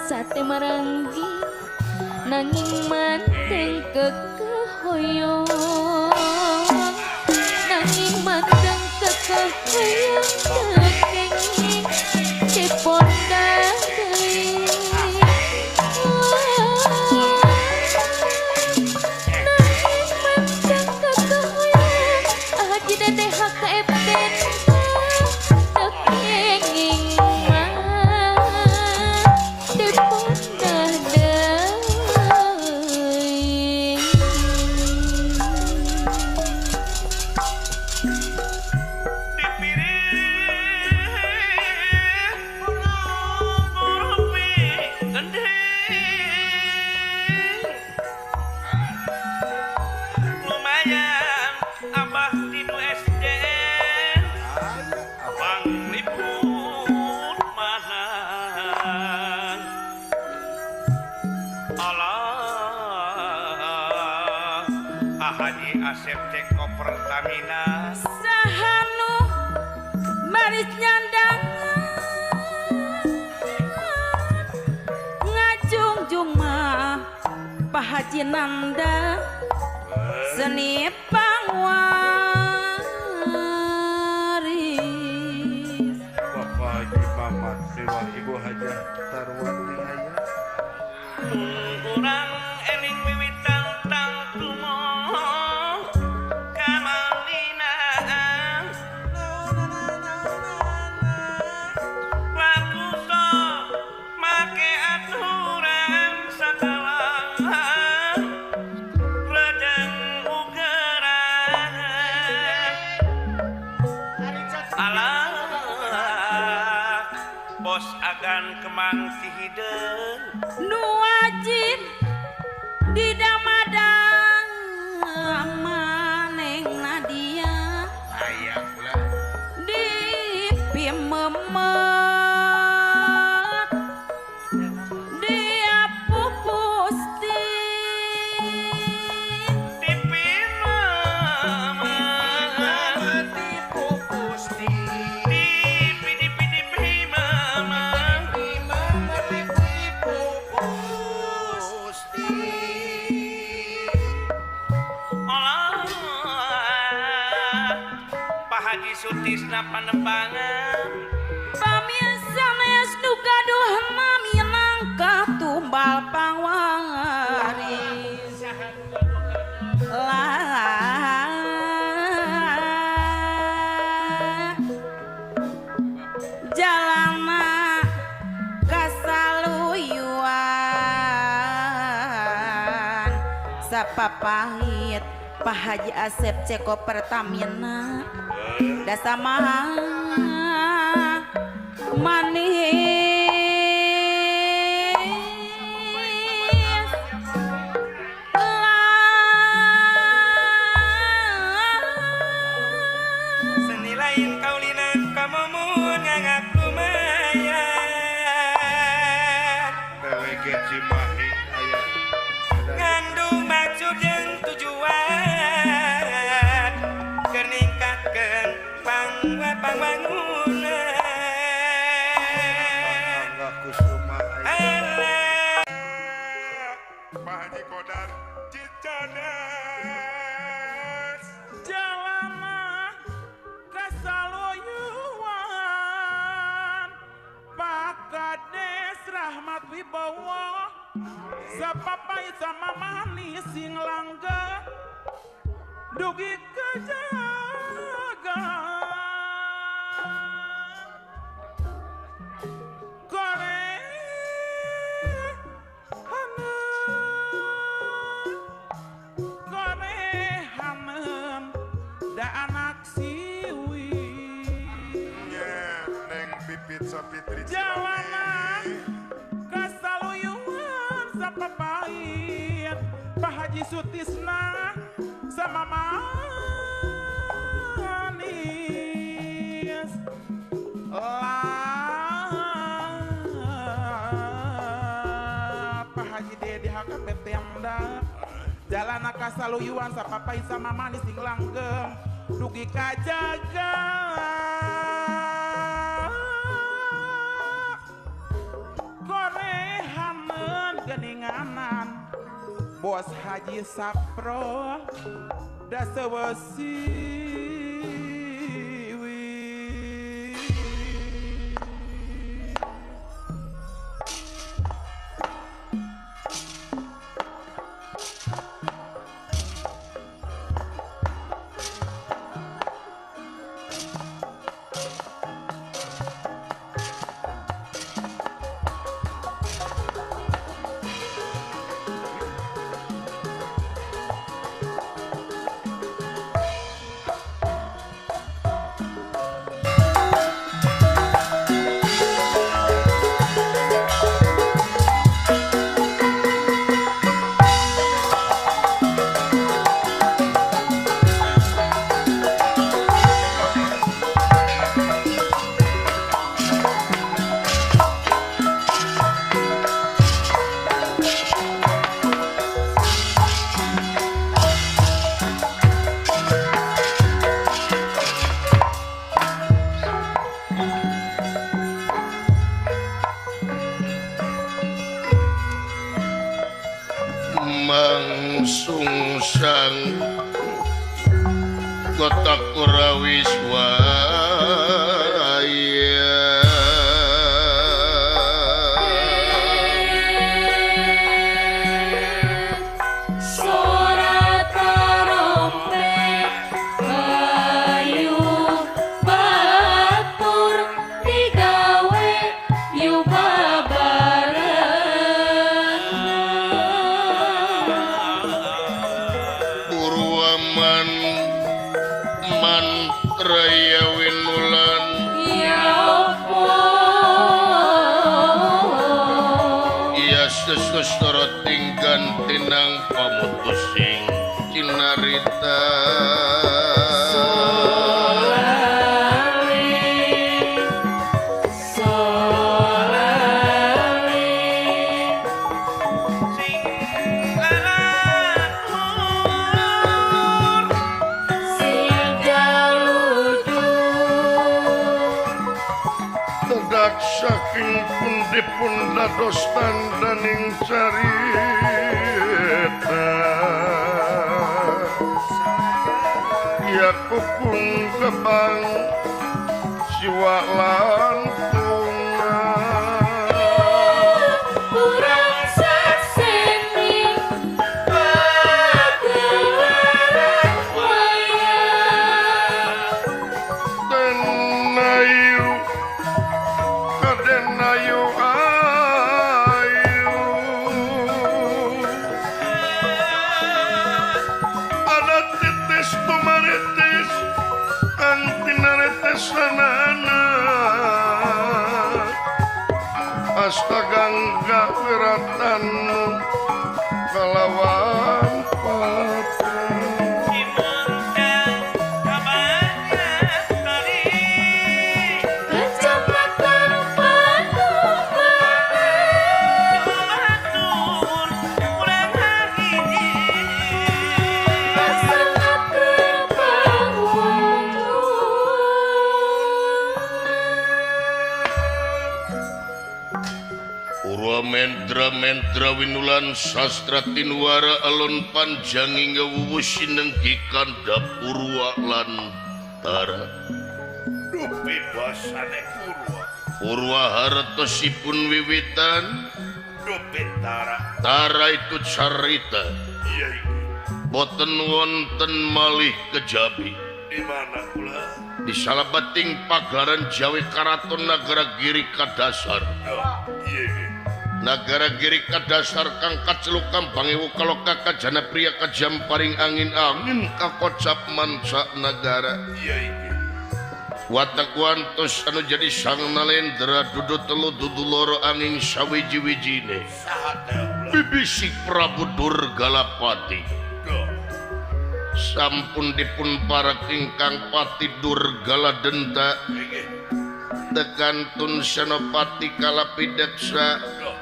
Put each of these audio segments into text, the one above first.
Sate maranggi nanging manteng kekehoyong nanging manteng kekehoyong tekenging diponda deui nanging manteng kekehoyong Haji Dede HKFT tekenging. Haji Asep Ceko Pertamina sahanu maris nyandang ngajungjung mah Pak Haji Nanda seni pangwaris Bapak Haji Mamat Dewa Ibu Hajah Tarwati Ayah urang eling wiwitan tang tumo kamalinaan laku so make aturan sakalangan rejeng ugeran alah bos agan kemang si hideung nu wajib di damadang maneng Nadia aya pula di pimemet dia pupusti di pimemet di pupusti di di di pimemet di pupusti. Pak Haji Sutisna Panembangan pamirsa mes nu gaduh nami nangka tumbal pangwaris lah jalana kasaluyuan sapapahit Pak Haji Asep Ceko Pertamina dasa maha manis Seni lain kaulinan kamumun ngangak lumayan. PWG Cimahi aya. Ngandung maksud jeung tujuan keur ningkatkeun pangwangunan. Angga Kusuma aya. Alah. Pak Haji Kodar Cicadas. Jalana kasaluyuan Pak Kades Rahmat Wibowo sapapai sama manis sing langga dugi kejaga kore hanem da anak siwi. Nya Neng Pipit Sapitri Jalana Cimahi. Kasaluyuan sapapait Pak Haji Sutisna sama manis lah Pak Haji Dedi HKBP Temda jalana kasaluyuan sapapait sama manis sing langgeng dugi kajaga korehanen geninganan Bos Haji Sapro dasewesiwi. Mangsungsang kota Kurawiswaya. Sora tarompet kayu batur digawe yu babarengan. Purwaman man raya winulan Ya opo iya sesustara tinggan tinang pamutusing cinarita. Solale solale Sing lalahur sing jaludu Tedak saking pundi-pun dados tandaning carita. Ya kukung kebang siwa lan tunga. Kurang sakseni pagelaran wayang. Tenayu kadenayu ayu ada Astagangga wiratan kalawan patra Kecamatan Panubangan Pasana Purwa mendra mendra winulan sastra tinuara alon panjang hingga wuwu sinenggi kandha purwa lan tara. Dupi basane Purwa. Purwa hartosipun wiwitan Dupi tara. Tara itu carita. Iya iki. Boten wonten malih kejabi. Di mana kula? Di salabeting pagelaran Jawi Karaton Nagara Giri Kadasar. Iya iki. Nagara Giri Kadasar kang kaceluk kambang ewu kaloka kajana priya kajamparing angin-angin kakocap manca nagara. Iya iki. Watak wantos anu jadi sang nalendra dudu telu dudu loro angin sawiji-wijine. Saha teh kula? Bibisik Prabu Durgalapati. Duh. Sampun dipun parek ingkang pati Durgala Denta Inggih. tekantun Senopati Kalapideksa Duh.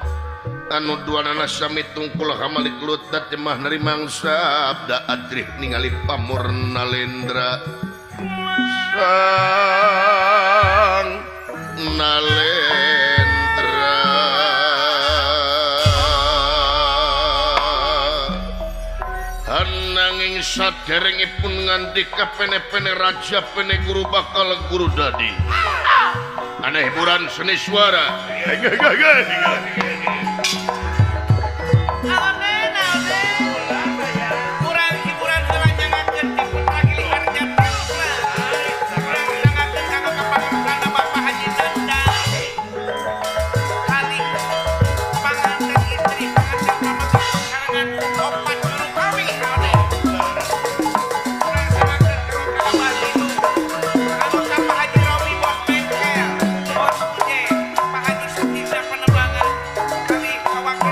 anu duanana sami tungkul hamalik lutat jemah narimangsa abda adrih ningali pamor nalendra sang nalendra ananging saderengipun ngandika pene-pene raja pene guru bakal guru dadi aneh hiburan seni suara. Kurang hiburan selanjangakeun di Putra Gili Harja Tilpra. Kurang sangakeun kanggo kapangersana Bapak Haji Nanda. Kali panganten istri panganten pamajikan karangan opat juru kawin ane. Kurang sangakeun kanggo Kakak Linu. Kanggo ka Pak Haji Romi bos bengkel, bos Uje, Pak Haji Sutisna Penebangan. Kali kawakil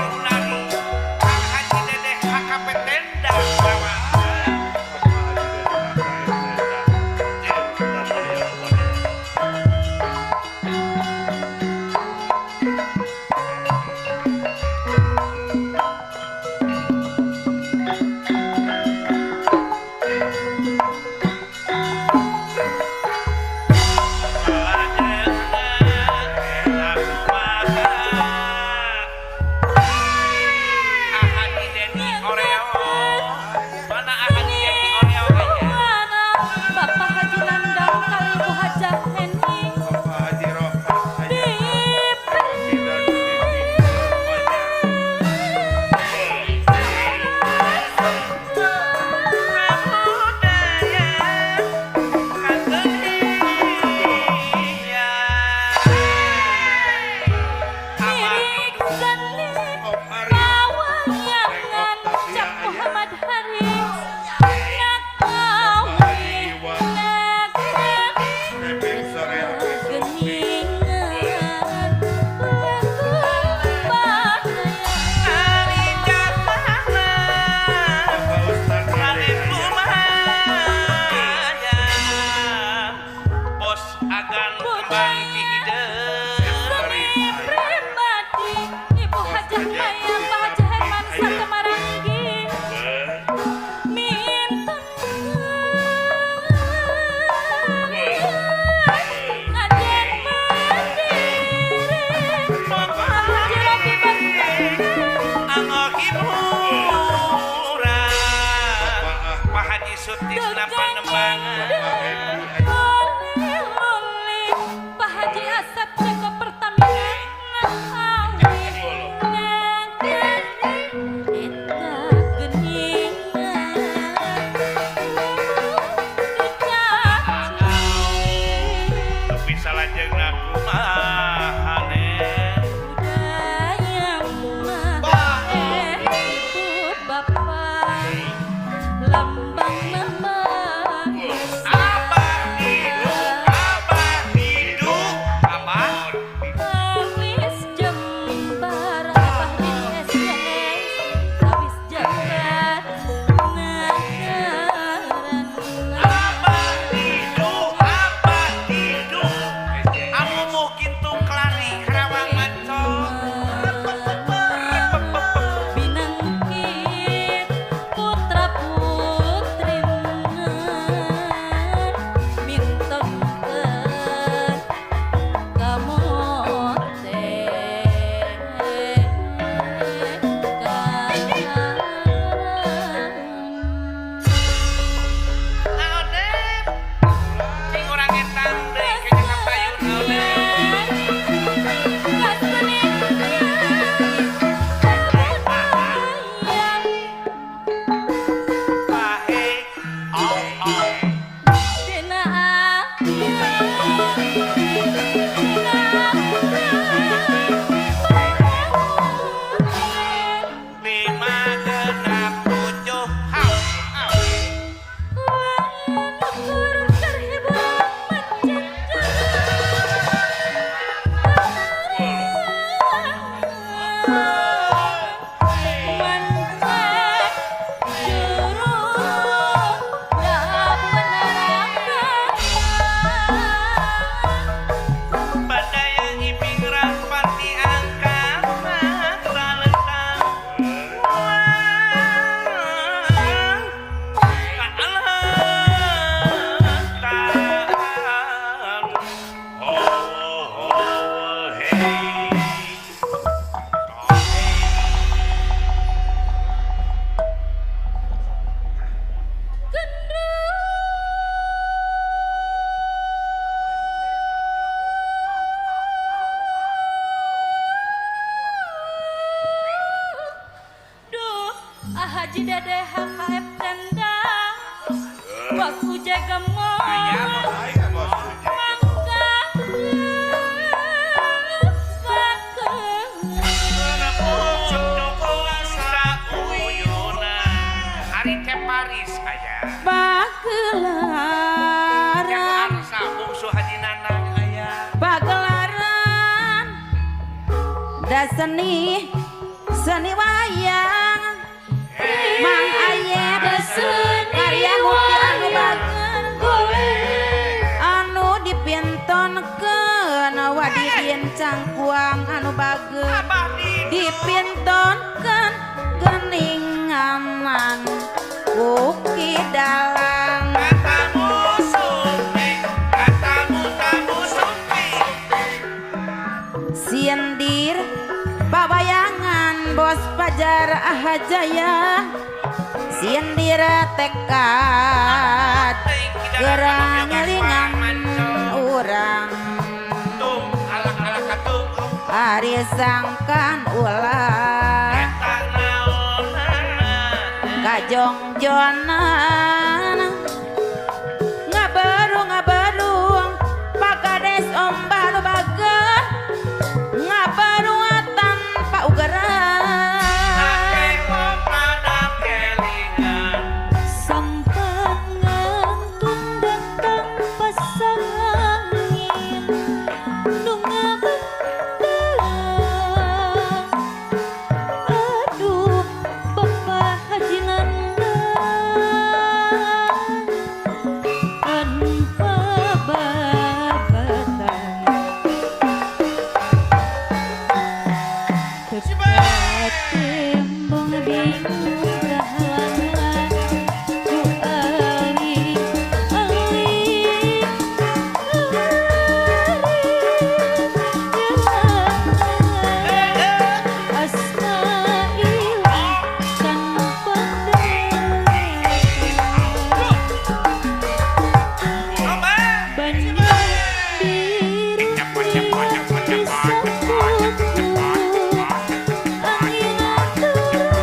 Haji Dede HKF Tendang Bos Uje Gemol Mangga Ari teh Paris aya. Pagelaran Arsa bungsu Haji Nanang aya. Pagelaran da seni seni wayang Mang Ayep karya mukti anu bager anu dipintonkeun wadi cangkuang anu bager dipintonkeun geninganan kuki dalang Katamu sumpi, katamu tamu sumpi. Sindir babayangan bos Pajar Ahajaya sindir tekad gerang ngelingan urang ari sangkan ulah kajongjonan ngabarung ngabarung Pakades Om Baru bager ngabarung tanpa ugeran Sampangan tundang pasangin nu ngabendang. Aduh Bapak Haji Nandang tanpa babatan tepat tembong bingung kahalangan ku ali ali asmail tanpa banyak biru disapuku angin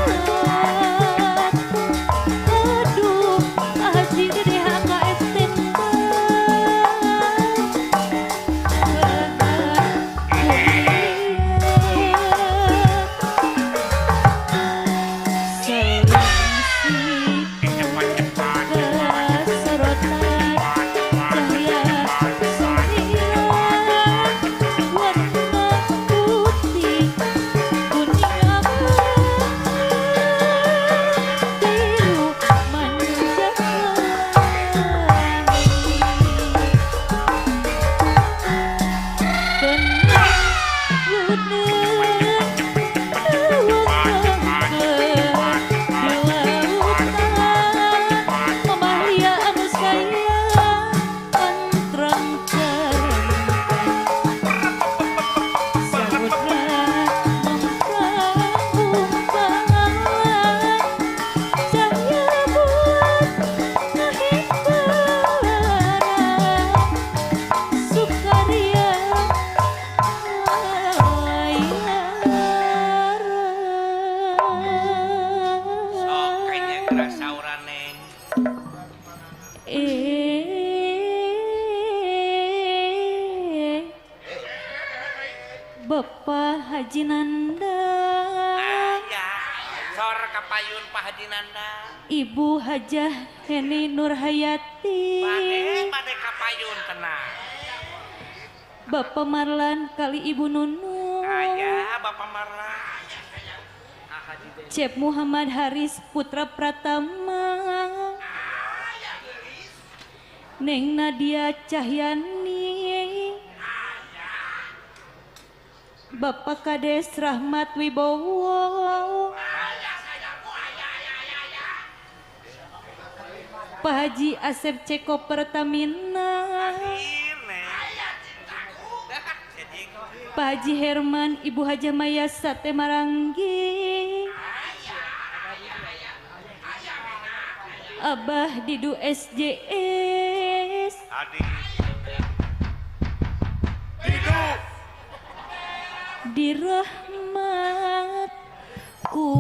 berat. Aduh Haji Dede HKF Tendang Sorotan cahaya sumilang warna putih kuning abu biru manja Sukaria. Sok kayaknya ngerasa urang neng. Bapak Haji Nandang, Aya, sor kapayun Pak Haji Nandang. Ibu Hajah Heni Nurhayati, Bade, bade kapayun tenang. Bapak Marlan kali Ibu Nunu, Aya, Bapak Marlan. Cep Muhammad Haris Putra Pratama, Neng Nadia Cahyani, Bapak Kades Rahmat Wibowo, Pak Haji Asep Ceko Pertamina, Pak Haji Herman, Ibu Haja Maya Sate Maranggi, Abah Didu SJS, Didu dirahmat ku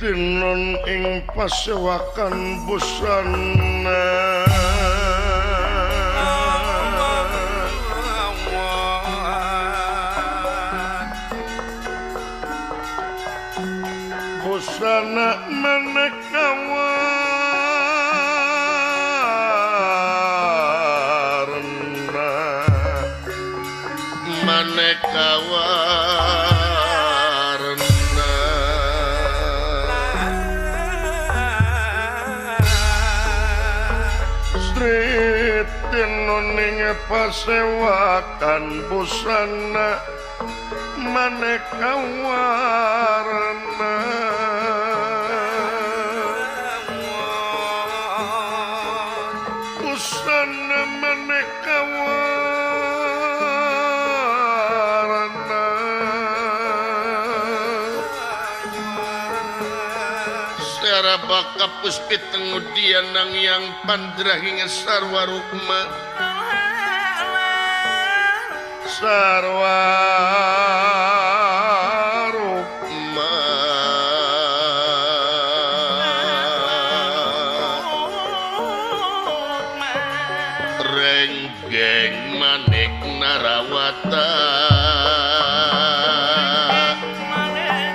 Tinon ing pasewakan busana busana maneka warna maneka warna Tinuning pasewakan busana maneka warna busana maneka warna Secara baka puspit tengudian nang yang pandrahinga sarwa rukma sarwa rukma renggeng manik narawata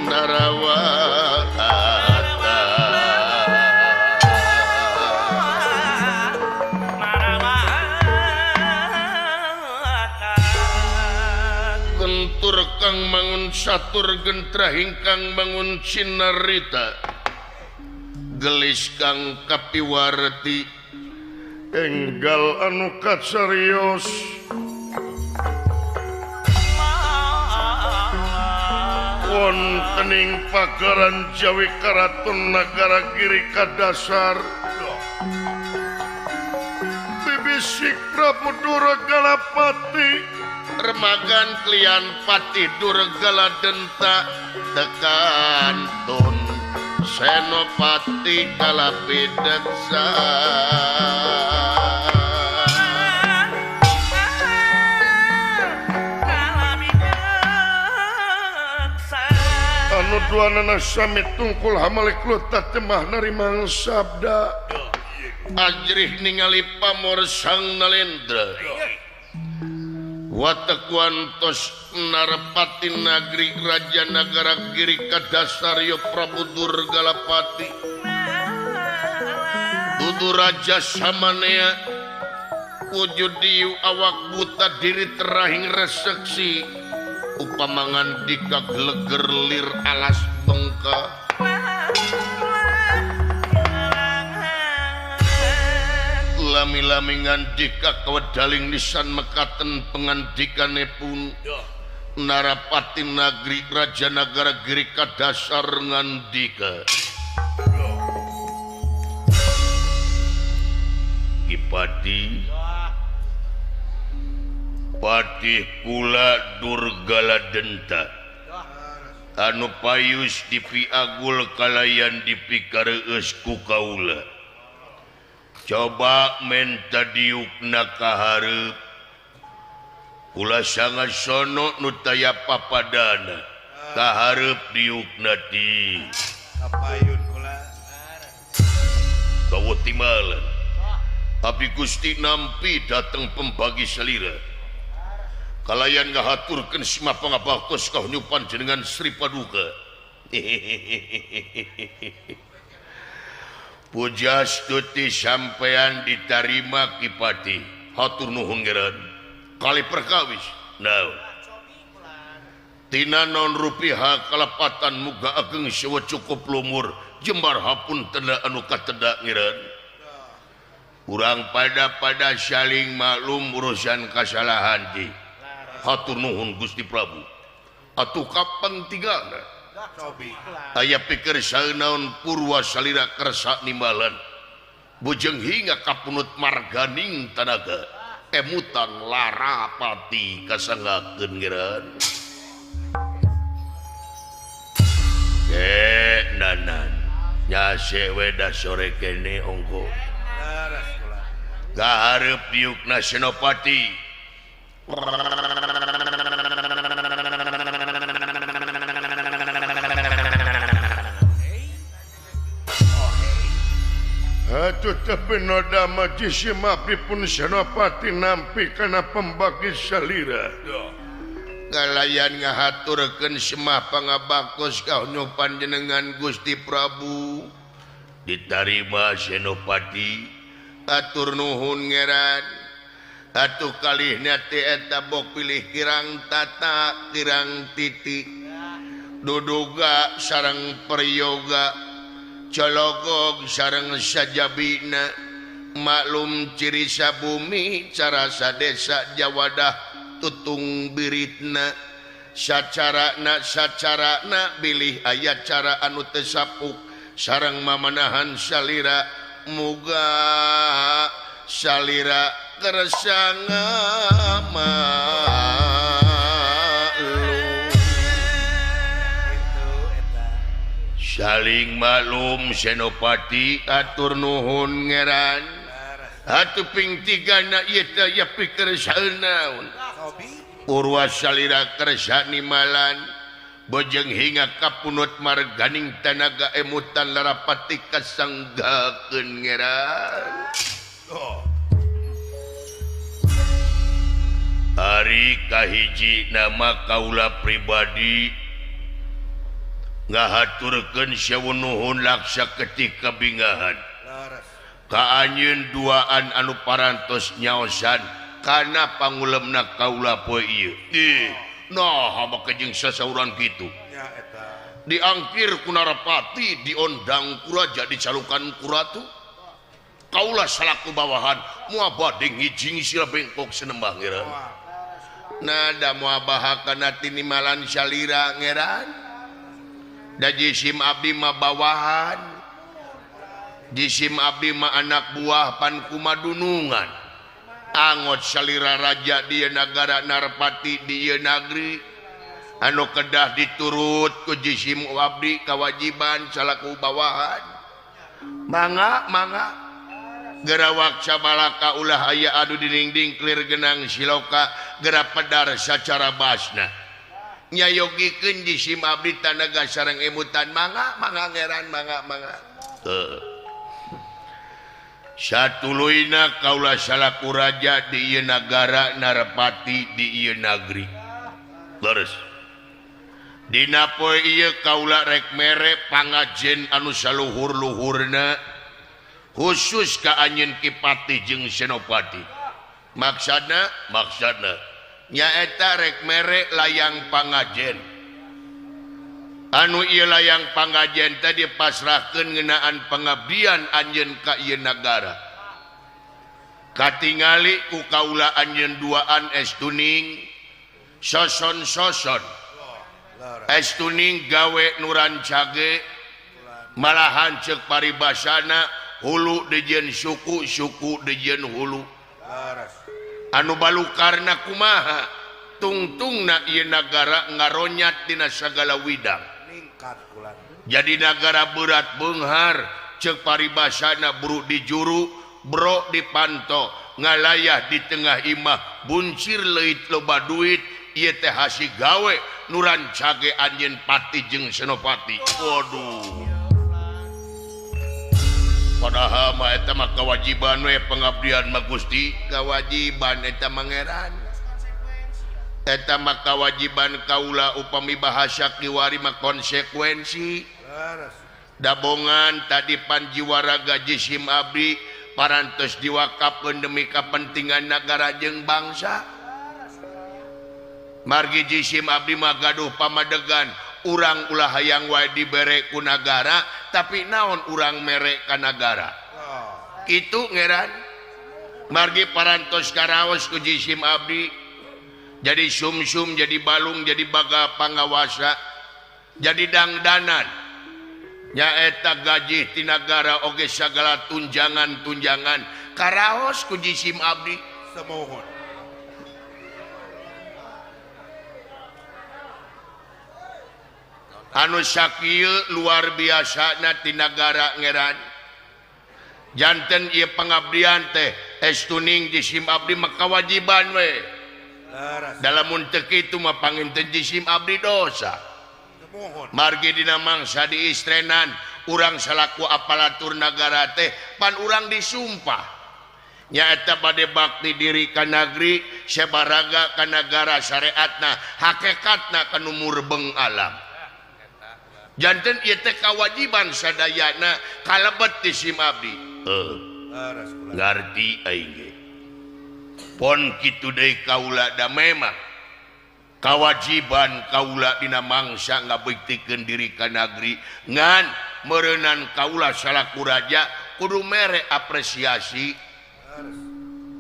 narawata Gentur kang mangun satur gentrah ingkang mangun sinarita gelis kang kapiwarti enggal anu kacariyos wonten ing pagaran Jawi Karaton Nagara Giri Kadasar bibisik Prabu Durgalapati remagan klian Patih Durgala Denta tekantun Senopati Kalapideksa anu duanana sami tungkul hamalik lutah temah narimang sabda ajrih ningali pamor Sang Nalendra Watekuantos narepati nagri Raja Nagara Giri Kadasaryo Prabu Durgalapati Dudu Raja Samanea wujud diu awak buta diri terahing reseksi upamangan dika geleger lir alas bengka lami-lami ngandika kawedaling nisan mekaten pengandikanipun Narapati Nagri Raja Nagara Giri Kadasar ngandika Ki Pati Patih kula Durgala Denta anu payus dipiagul kalayan dipikareus ku kaula coba menta diukna kahareup kula sangat sono nu taya papadana kahareup diukna di kapayun kula kawutimalan tapi Gusti nampi dateng pembagi salira kalayan ngahaturkeun sima pangabaktos ka nyupan jenengan Sri Paduka Pujastuti sampean ditarima Ki Pati hatur nuhun geran kali perkawis naon tina naon rupiah kalepatan muga ageng sewa cukup lumur jembar hapun tenda anu kateda ngiran urang pada saling maklum urusan kasalahan ji hatur nuhun Gusti Prabu atuh kapan tigana aya pikir saeunaun purwa salira kersa nimbalan bujeng hingga kapunut marganing tanaga emutan larapati kasanggakeun ngiran nanan nyase we da sore kene ongko kahareup diukna Senopati Tetapi noda jisim abdi pun Senopati nampi kana pembagi salira. Kalayan ngahaturkeun semah pangabaktos ka panjenengan Gusti Prabu. Ditarima Senopati, atur nuhun ngeran. Atuh kalihna teh eta bok pilih kirang tata kirang titik. Duduga sareng peryoga. Cologog sareng sajabina maklum ciri sabumi cara sadesa jawadah tutung biritna sacarana sacarana bilih aya cara anu teu sapuk sareng mamanahan salira muga salira kersa ngamalu. Saling maklum Senopati atur nuhun ngeran. Atuh ping tiga na ieu teh ya pikir saeunaun. Urwa salira kersa nimalan bojeng hingga kapunut marganing tanaga emutan larapati kasanggakeun ngeran. Ari kahiji nama kaula pribadi ngahaturkeun sewu nuhun laksa ketika bingahan ka anjeun duaan anu parantos nyaosan kana pangulemna kaula poe ieu. Ih, nah make jeung sasauran kitu. Diangkir ku Narapati, diondang ku raja, dicalukan ku ratu. Kaula salaku bawahan moal bade ngijing sila bengkok senembah ngeran. Nah, da moal bahakana tinimalan salira ngeran. Da jisim abdi mah bawahan, jisim abdi mah anak buah pan kumadunungan. Angot salira raja di nagara Narpati di ieu nagri anu kedah diturut ku jisim abdi kawajiban salaku bawahan. Mangga mangga gerawak sabalaka ulah aya anu diningding clear genang siloka geura pedar sacara basna. Nyayogikeun jisim abdi tanaga sareng emutan mangga mangga ngeran mangga mangga. Satuluyna kaula salaku raja di ieu nagara Narpati di ieu nagri. Leres. Dina poe ieu kaula rek mere pangajen anu saluhur-luhurna khusus ka anjeun Ki Patih jeung Senopati. Maksudna maksudna nyaeta rek mere layang pangajen anu ieu layang pangajen tadi pasrahkeun ngeunaan pengabdian anjeun ka ieu nagara. Katingali ku kaula anjeun duaan estuning soson-soson estuning gawe nu rancage malahan ceuk paribasana hulu dijieun suku, suku dijieun hulu. Anu balukarna kumaha tungtungna ieu nagara ngaronyat dina sagala widang. Jadi nagara berat beunghar ceuk paribasana buru di juru bro di panto ngalayah di tengah imah buncir leuit loba duit ieu teh hasi gawe nu rancage anjeun Patih jeung Senopati. Waduh, padahal mah eta mah kewajiban we pengabdian mah Gusti, kewajiban eta mangeran. Eta mah kewajiban kaula upami bahasa kiwari mah konsekuensi. Dabongan tadi panjiwaraga jisim abdi parantos diwakafkeun demi kepentingan nagara jeung bangsa. Margi jisim abdi mah gaduh pamadegan urang ulah hayang wae dibere ku nagara, tapi naon urang mere ka nagara. Kitu ngeran. Margi parantos karaos ku jisim abdi jadi sumsum, jadi balung, jadi baga pangawasa, jadi dangdanan. Nyaeta gaji ti nagara oge sagala tunjangan-tunjangan karaos ku jisim abdi. Semohon. Anu sakieu luar biasana ti nagara ngeran. Janten ieu pengabdian teh estuning jisim abdi mah kawajiban we. Dalam mun teu kitu mah panginten jisim abdi dosa. Margi dina mangsa diistrenan urang salaku aparatur nagara teh pan urang disumpah nyaeta bade bakti diri ka nagri sabaraga ka nagara syariatna hakikatna kanu murbeng alam. Janten ieu teh kawajiban sadayana kalebet ti sim abdi. Ngarti aing ge. Pon kitu deui kaula da memang kawajiban kaula dina mangsa ngabektikeun diri ka nagri ngan meureunan kaula salaku raja kudu mere apresiasi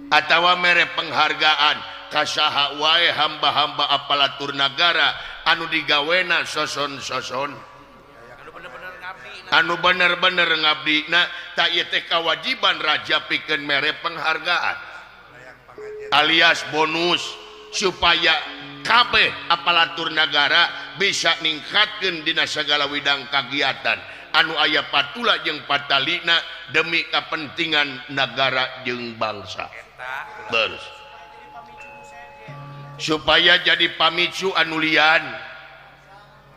atawa mere penghargaan ka saha wae hamba-hamba aparatur nagara anu digawena soson-soson anu bener-bener ngabdina tak ieu teh kawajiban raja pikeun mere penghargaan alias bonus supaya kabeh aparatur nagara bisa ningkatkeun dina sagala widang kagiatan anu aya patula jeung patalina demi kepentingan nagara jeung bangsa. Terus supaya jadi pamicu anu lian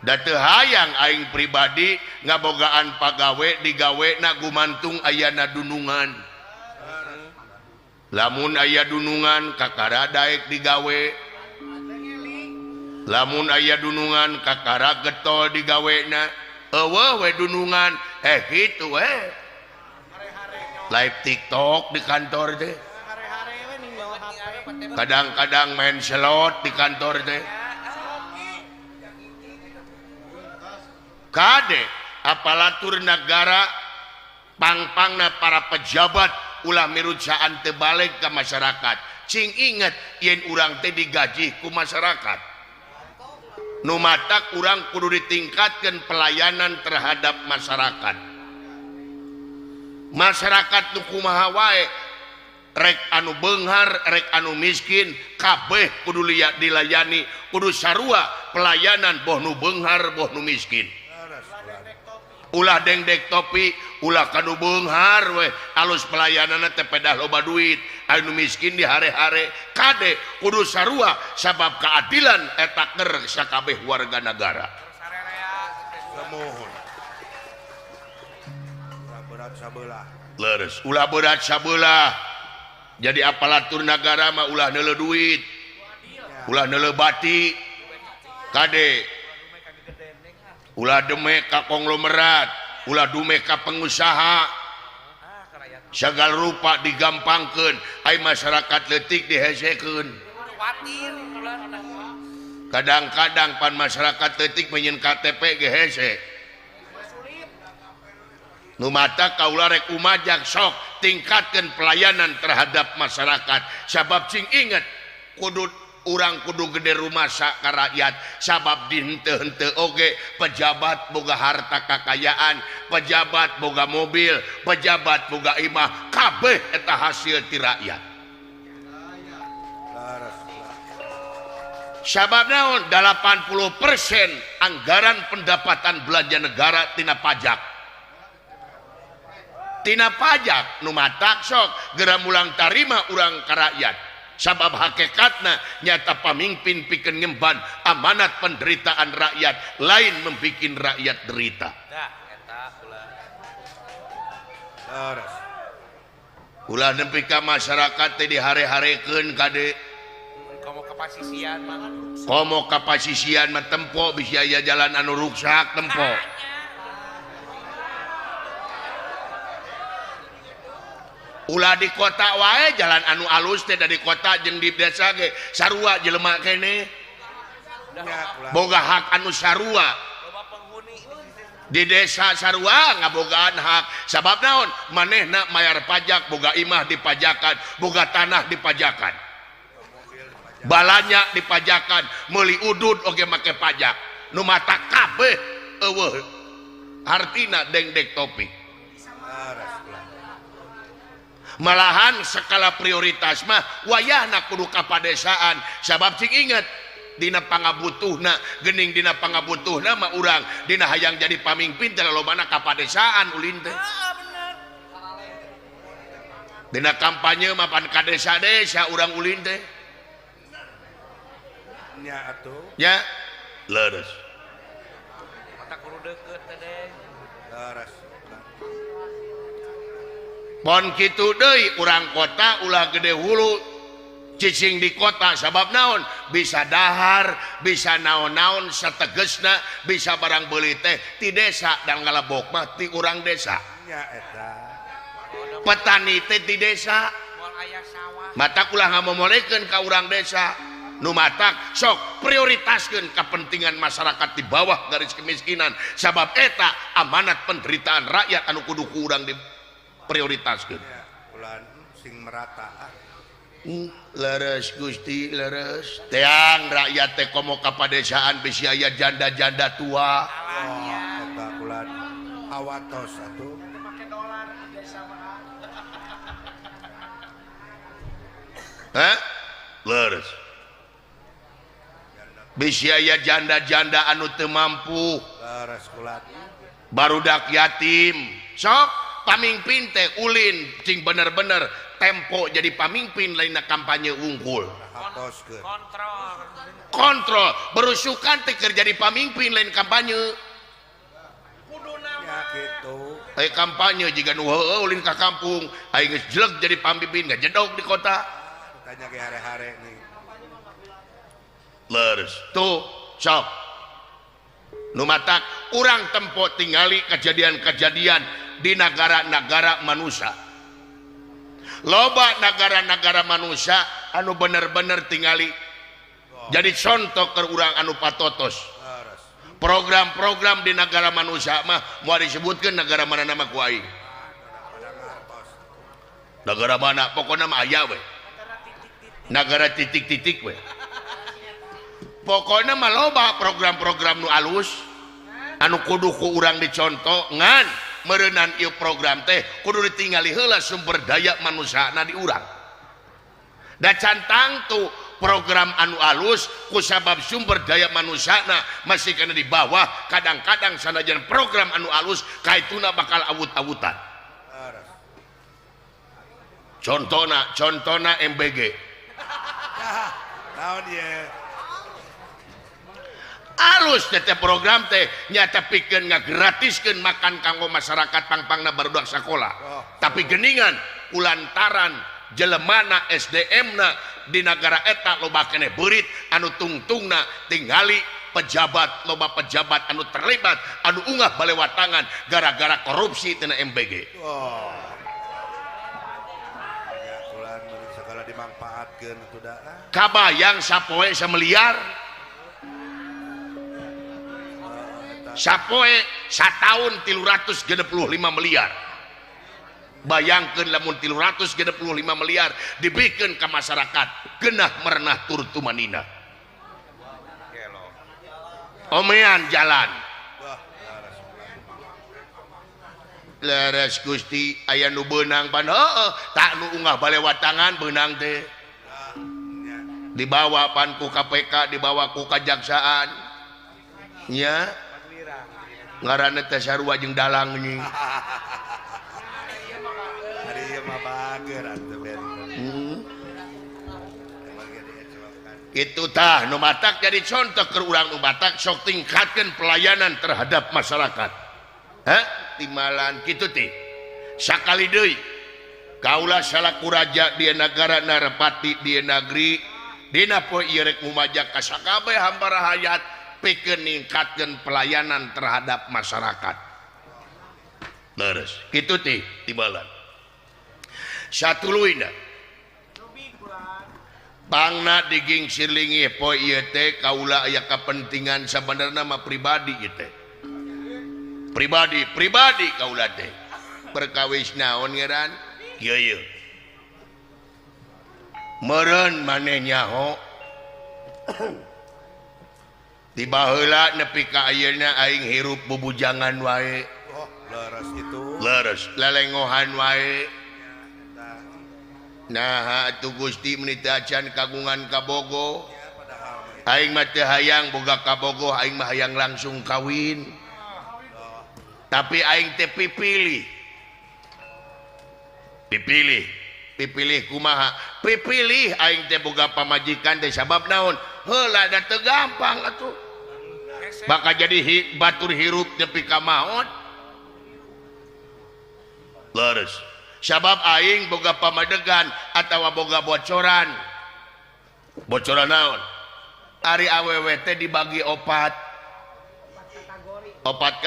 da teu hayang aing pribadi ngabogaan pagawe digawena gumantung ayana dunungan. Lamun aya dunungan kakara daek digawe, lamun aya dunungan kakara getol digawena, eueuh we dunungan kitu we live TikTok di kantor teh, kadang-kadang main slot di kantor teh. Kade aparatur nagara pangpangna para pejabat ulah mirucaan teu balik ka masyarakat. Cing inget yen urang teh digaji ku masyarakat. Nu matak urang kudu ditingkatkeun pelayanan terhadap masyarakat. Masyarakat nu kumaha wae, rek anu beunghar, rek anu miskin, kabeh kudu dilayani, kudu sarua pelayanan boh nu beunghar boh nu miskin. Ulah dengdek topi, ulah kanu beunghar we alus pelayananna teh pedah loba duit, anu miskin dihare-hare. Kade kudu sarua sabab keadilan eta keur sakabeh warga nagara. Leres, ulah berat sabelah. Jadi aparatur nagara mah ulah neuleuh duit, ulah neuleuh bati. Kade ulah demek ka konglomerat, ulah dume ka pengusaha, segala rupa digampangkeun, ai masyarakat leutik dihesekeun. Kadang-kadang pan masyarakat leutik menyeun KTP ge hese. Nu mata kaula rek umajak sok tingkatkeun pelayanan terhadap masyarakat. Sabab cing inget kudu urang kudu gede rumasa ka rakyat, sabab di henteu-henteu oge pejabat boga harta kakayaan, pejabat boga mobil, pejabat boga imah, kabeh eta hasil ti rakyat. Sabab naon 80% anggaran pendapatan belanja negara tina pajak. Tina pajak nu matak sok geura mulang tarima urang ka rakyat. Sabab hakikatna nyata pamimpin pikeun ngemban amanat penderitaan rakyat, lain membikin rakyat derita. Ulah nepi ka masyarakat teh dihare-harekeun kade. Komo kapasisian mah tempo bisi aya jalan anu ruksak tempo. Ulah di kota wae jalan anu alus teh dari kota jeung di desa ge sarua jelema kene. Boga hak anu sarua. Di desa sarua ngabogaan hak. Sabab naon? Manehna mayar pajak, boga imah dipajakan, boga tanah dipajakan. Balanya dipajakan, meuli udud oge make pajak. Nu mata kabeh eueuh hartina dengdek topi. Malahan skala prioritas mah wayahna kudu ka padesaan. Sabab cing inget dina pangabutuhna geuning dina pangabutuhna mah urang dina hayang jadi pamimpin teh lolobana ka padesaan ulin teh. Dina kampanye mah pan ka desa-desa urang ulin teh. Nya atuh. Nya leres. Mata kudu deukeut teh deh. Pon kitu deui urang kota ulah gede hulu cicing di kota sabab naon bisa dahar bisa naon-naon sategesna bisa barang beuli teh ti desa dan ngalebok mah ti urang desa. Petani teh ti desa matak ulah ngamomolekeun ka urang desa nu matak sok prioritaskeun kepentingan masyarakat di bawah garis kemiskinan sabab eta amanat penderitaan rakyat anu kudu ku urang di prioritaskeun. Ulah sing merata. Leres Gusti leres. Teang rakyat teh komo ka padesaan bisi aya janda-janda tua. Oh, eta ulah awatos atuh. Make dolar di desa mah. Hah? Leres. Bisi aya janda-janda anu teu mampu. Leres ulah. Barudak yatim. Sok pamimpin teh ulin cing bener-bener tempo jadi pamimpin lainna kampanye wungkul. Kontrol berusukan teh keur jadi pamimpin lain kampanye. Ya gitu. Kampanye jiga nu heueuh ulin ka kampung, aing geus jelek jadi pamimpin ngajedog di kota. Tanya ge hare-hare nih. Leres tuh sok. Nu matak urang tempo tingali kejadian-kejadian di negara-negara manusia. Loba negara-negara manusia anu bener-bener tingali jadi contoh ke urang anu patotos. Program-program di negara manusia mah moal disebutkeun negara mana nama ku aing. Negara mana pokona mah aya we. Negara titik-titik we. Pokona mah loba program-program nu alus anu kudu ku urang dicontoh ngan meureunan ieu program teh kudu ditingali heula sumber daya manusiana di urang. Da can tangtu program anu alus ku sabab sumber daya manusiana masih kana di bawah, kadang-kadang sanajan program anu alus kaituna bakal awut-awutan. Contona, contona MBG. Naon ieu? Alus teh program teh nyata pikeun ngagratiskeun makan kanggo masyarakat pangpangna barudak sakola. Oh. Tapi geningan kulantaran jelemana SDM-na di negara eta loba keneh beurit anu tungtungna tingali pejabat loba pejabat anu terlibat anu ungah balewatangan gara-gara korupsi tina MBG. Oh. Ya ulah segala dimanfaatkeun atuh da. Kabayang sapoe sameliar. Sapoe sataun 365 miliar. Bayangkeun lamun 365 miliar dibikeun ka masyarakat genah merenah tur tumanina. Omean jalan. Leres Gusti aya nu beunang pan heueuh tak nu ungah balewatangan beunang teh. Dibawa pan ku KPK, dibawa ku Kejaksaan. Nya ngaranna teh sarua jeung dalang nya. Ari ieu mah bager atuh ben. Itu tah nu matak jadi contoh keur urang nu matak sok tingkatkeun pelayanan terhadap masyarakat. Hah? Timalan kitu teh. Sakali deui kaula salaku raja di nagara Narapati di negeri dina poe ieu rek ngumajak ka sakabeh hamba rahayat pikeun ningkatkeun pelayanan terhadap masyarakat. Leres kitu teh tibalan. Satuluyna pangna digingsir linggih poe ieu teh kaula aya kapentingan sabenerna mah pribadi ieu teh. Pribadi, pribadi kaula teh. Perkawis naon ngaran? Kieu ieu. Meureun maneh nyaho. Ti baheula nepi ka ayeuna aing hirup bubujangan wae. Oh, leres itu. Leres, lelengohan wae. Nah, atuh Gusti meuni teu acan kagungan kabogo. Aing mah teu hayang boga kabogo, aing mah hayang langsung kawin. Tapi aing teh pipilih. Pipilih, pipilih kumaha? Pipilih aing teh boga pamajikan teh sabab naon? Heula da teu gampang atuh. Bakal jadi batur hirup nepi ka maot. Leres. Sabab aing boga pamadegan atawa boga bocoran. Bocoran naon? Ari awewe teh dibagi opat. Opat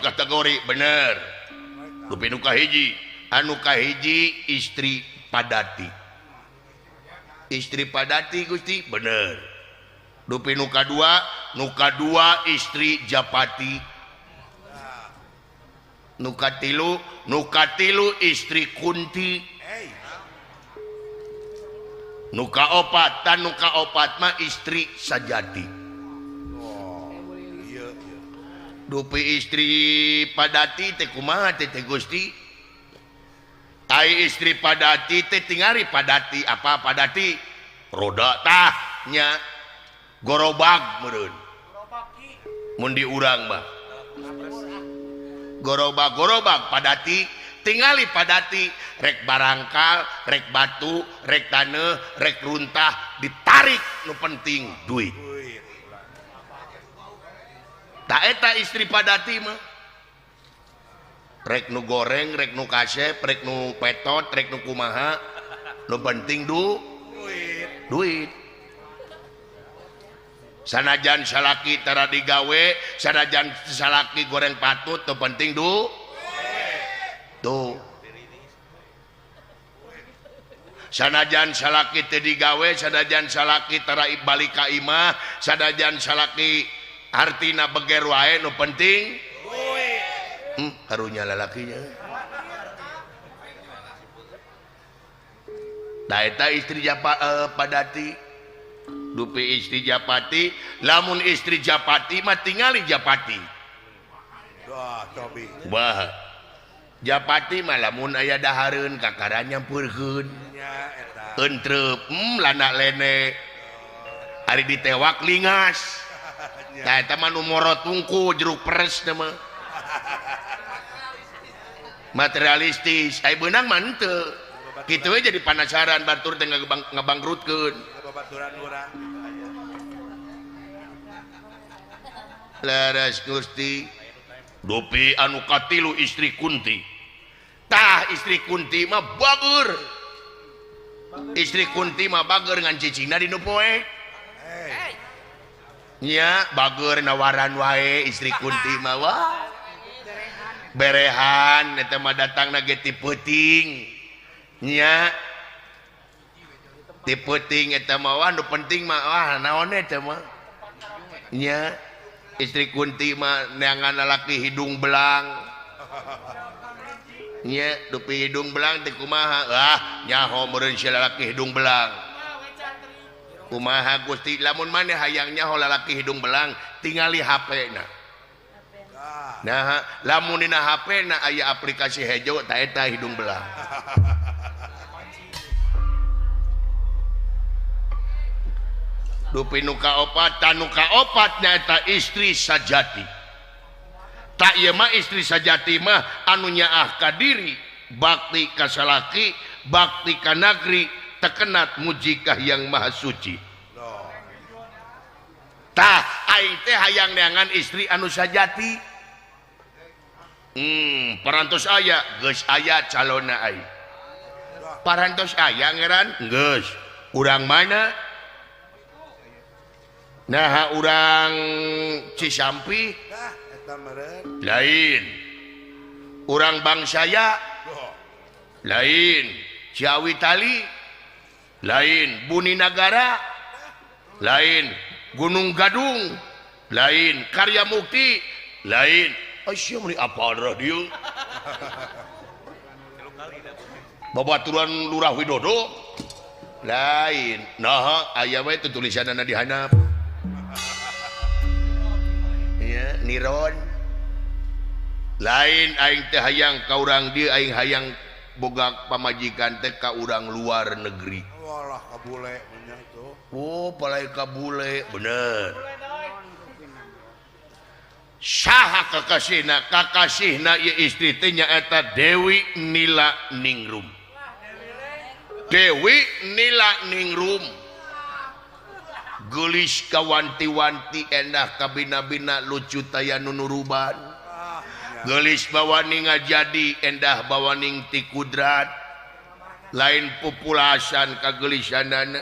kategori bener. Dupi nu kahiji, anu kahiji istri padati. Istri padati Gusti bener. Dupi nu kadua istri japati. Nu katilu istri Kunti. Nu kaopat tan nu kaopat mah istri sajati. Dupi istri padati teh kumaha teh Gusti? Ai istri padati teh tingali padati apa padati? Roda tah nya gorobag meureun. Mun di urang mah gorobag padati tingali padati rek barangkal rek batu rek taneuh rek runtah ditarik nu penting duit. Ta eta istri padati mah rek nu goreng rek nu kasep rek nu petot rek nu kumaha nu penting duit. Sanajan salaki tara digawe sanajan salaki goreng patut nu penting tuh. Sanajan salaki teu digawe sanajan salaki tara balik ka imah sanajan salaki artina beger wae nu penting duit. Karunya lalakinya. Da eta istri padati. Dupi istri japati, lamun istri japati mah tingali japati. Bah. Japati mah lamun aya dahareun kakara nyampurkeun. Entrep, lana lene. Ari ditewak lingas. Tah eta mah nu morot tungku jeruk peres teh mah. Materialistis, ai beunang mah henteu. Kitu we jadi panasaran batur teh ngabangrutkeun. Laras Gusti. Dupi anu katilu istri Kunti. Tah istri Kunti mah bager. Istri Kunti mah bager ngan cicingna di nu poe. Nya bager nawaran wae istri Kunti mah wah. Berehan eta mah datangna ge ti peuting. Nya ti peuting eta mah wah nu penting mah wah naon eta mah. Nya istri Kunti mah neangan lalaki hidung belang. Nya dupi hidung belang teh kumaha? Ah nyaho meureun si lalaki hidung belang. Kumaha Gusti lamun maneh hayang nyaho lalaki hidung belang tingali HP-na. Nah lamun dina HP-na aya aplikasi hejo ta eta hidung belang. Dupi nu kaopat tanu kaopat nyaeta istri sajati. Tak ieu mah istri sajati mah anu nyaah ka diri, bakti ka salaki, bakti ka nagri, tekenat muji ka Hyang Maha Suci. Tah aing teh hayang neangan istri anu sajati. Parantos aya geus aya calonna aing. Parantos aya ngeran geus. Urang mana? Nah urang Cisampi lain, urang Bangsaya lain, Ciawi Tali lain, Buni Nagara lain, Gunung Gadung lain, Karya Mukti lain. Asyik meuni apa radio babaturan Lurah Widodo lain. Nah aya we teh tulisanna di handap. Ya, niron lain aing teh hayang ka urang dieu aing hayang boga pamajikan teh ka urang luar negeri. Walah ka bule nya tuh. Oh, palai ka bule bener. Saha kakasihna? Kakasihna ieu istri teh nyaeta Dewi Nila Ningrum. Dewi Nila Ningrum. Gelis kawanti-wanti endah kabina-bina lucu taya nunuruban. Gelis bawaning ngajadi endah bawaning ti kudrat lain populasan kagelisanana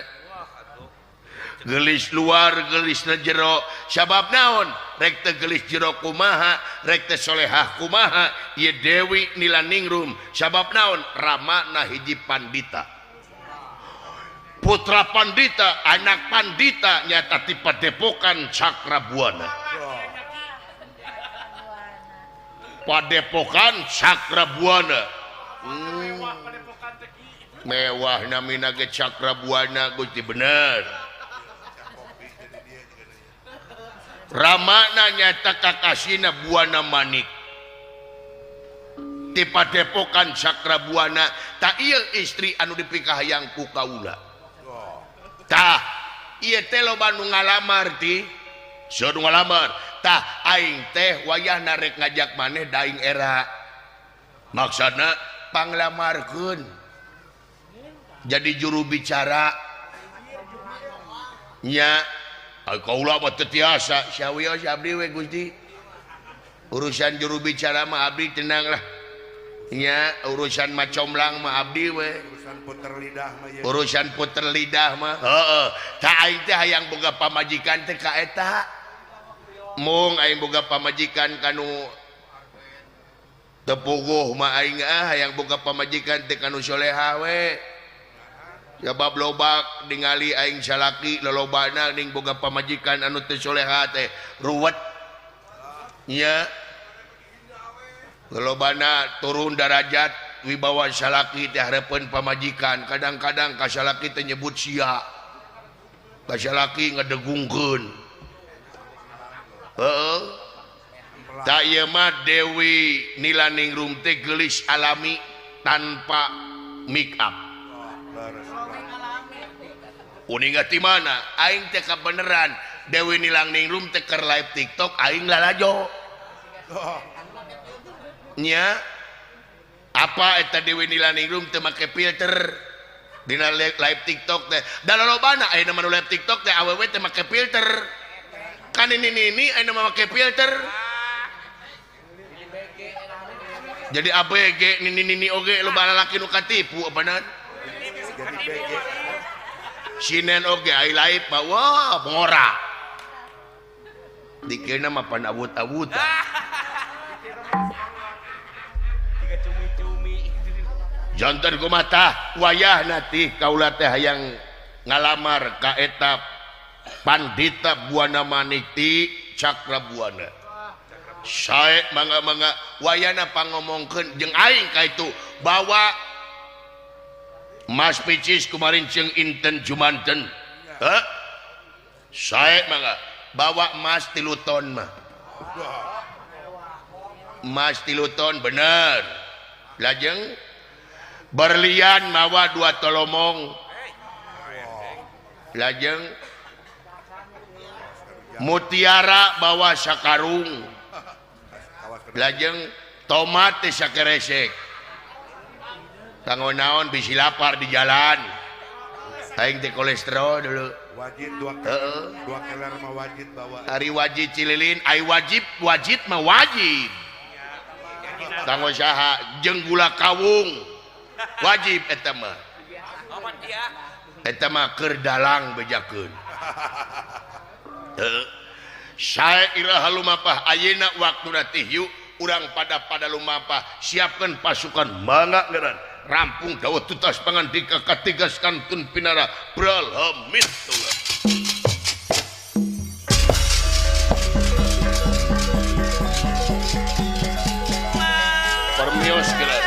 gelis luar gelis na jero sabab naon rek teu gelis jero kumaha rek teu solehah kumaha ieu Dewi Nilaningrum sabab naon ramana hiji pandita putra pandita anak pandita nyata ti Padepokan Cakrabuana. Padepokan Cakrabuana. Mewah namina ge Cakrabuana Gusti bener. Ramana nyata kakasina Buana Manik. Ti Padepokan Cakrabuana ta ieu istri anu dipikahayang ku kaula. Tah ieu teh loba nu ngalamar ti. Seueur nu ngalamar. Tah aing teh wayahna rek ngajak maneh daing era maksudna panglamarkeun jadi juru bicara nya kaula mah teu tiasa sawios abdi we Gusti urusan juru bicara mah abdi tenang lah nya urusan macomlang mah abdi we urusan puter lidah mah urusan puter lidah mah heeh tah aing teh hayang boga pamajikan teh ka eta mung aing boga pamajikan kanu teu puguh mah aing ah hayang boga pamajikan teh kanu soleha we sabab loba ningali aing salaki lolobana ning boga pamajikan anu teu soleha teh ruwet nya lolobana turun darajat wibawa salaki teh hareupeun pamajikan kadang-kadang ka salaki teh nyebut sia ka salaki ngedegungkeun. Heeh. Ta ieu mah Dewi Nilaningrum teh geulis alami tanpa make up. Uninga ti mana? Aing teh kabeneran Dewi Nilaningrum teh keur live TikTok aing lalajo. Nya apa eta Dewi Nilaningrum teh make filter dina live TikTok teh. Da lolobana ayeuna mah nu live TikTok teh awewe teh make filter. Kan ini ayeuna mah make filter. Jadi ABG nini oge loba lalaki nu katipu apanan. Jadi BG. Sinen oge ai live mah wah ngora. Dikeuna mah pan awut-awut. Janten kumaha wayahna teh kaula teh hayang ngalamar ka eta Pandita Buana Maniti Cakrabuana. Sae mangga-mangga wayana pangomongkeun jeung aing ka itu bawa Mas Picis kumarin jeung Inten Jumanten. Heh. Sae mangga bawa emas 3 ton mah. Emas 3 ton bener. Lajeng berlian mawa 2 tolomong. Lajeng mutiara bawa sakarung. Lajeng tomat teh sakeresek. Kanggo naon bisi lapar di jalan. Aing teh kolesterol dulu. Wajib dua keler mah wajib bawa. Ari wajib cililin, ai wajib wajib mah wajib. Kanggo saha jeung gula kawung. Wajib eta mah. Eta mah keur dalang bejakeun. Heeh. Sae iraha lumapah ayeuna waktuna teh yuk urang pada lumapah siapkeun pasukan mangga ngeureun rampung dawuh tutas pangandika katigas kantun pinara bralhamit tulah. Permios geura.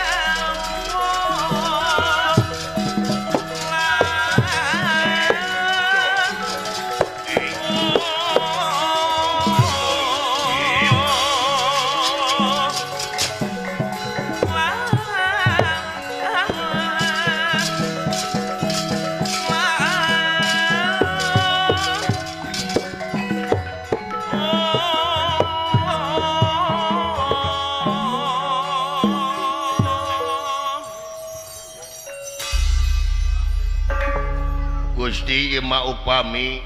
Gusti mah upami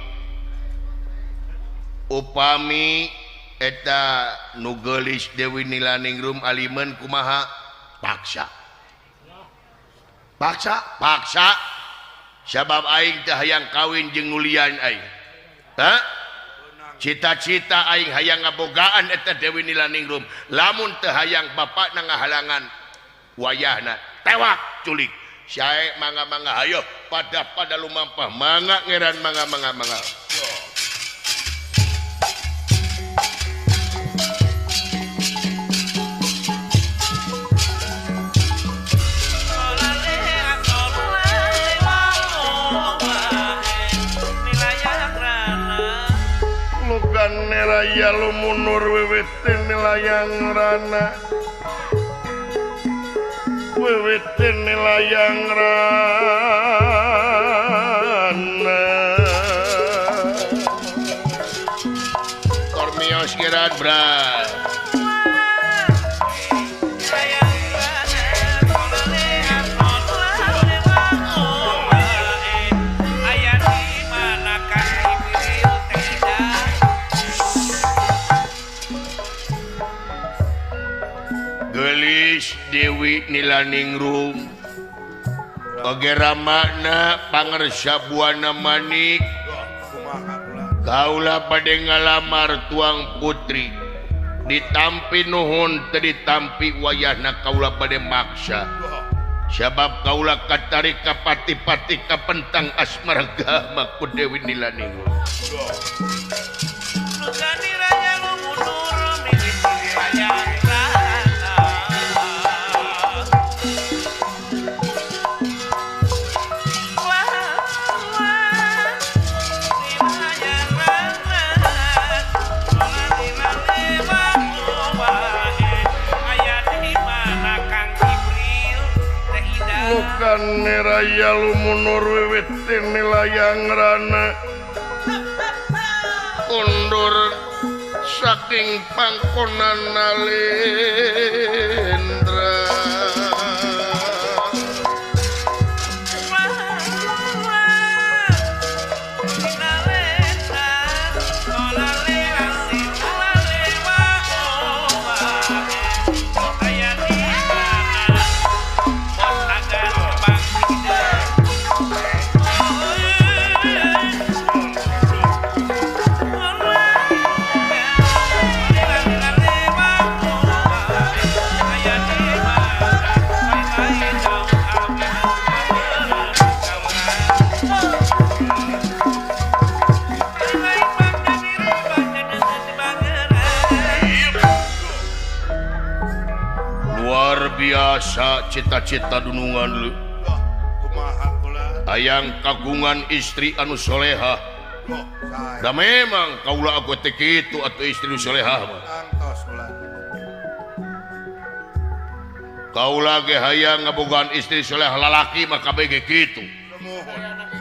Eta nu geulis Dewi Nilaningrum alimen kumaha paksa. Paksa, paksa. Sabab aing teh hayang kawin jeung nu lian aing. Hah? Cita-cita aing hayang ngabogaan eta Dewi Nilaningrum. Lamun teu hayang bapakna ngahalangan wayahna tewak culik. Sae mangga-mangga hayo pada lumampah mangga ngeran mangga mangga mangga. Raya lumunur wiwitin layang rana wiwitin layang rana Kormios kiran bra Dewi Nilaningrum oge ramakna pangersa buana manik kaula bade ngalamar tuang putri ditampi nuhun teu ditampi wayahna kaula bade maksa sabab kaula katarik ka pati-pati kapentang asmara gama ku Dewi Nilaningrum. Raya lumunur wiwitin layang rana kondur saking pangkonan nalendra biasa cita-cita dunungan lu hayang kagungan istri anu solehah da memang kaula aku teh kitu atuh istri nu solehah mah kaula ge hayang ngabogaan istri solehah lalaki mah kabeh ge kitu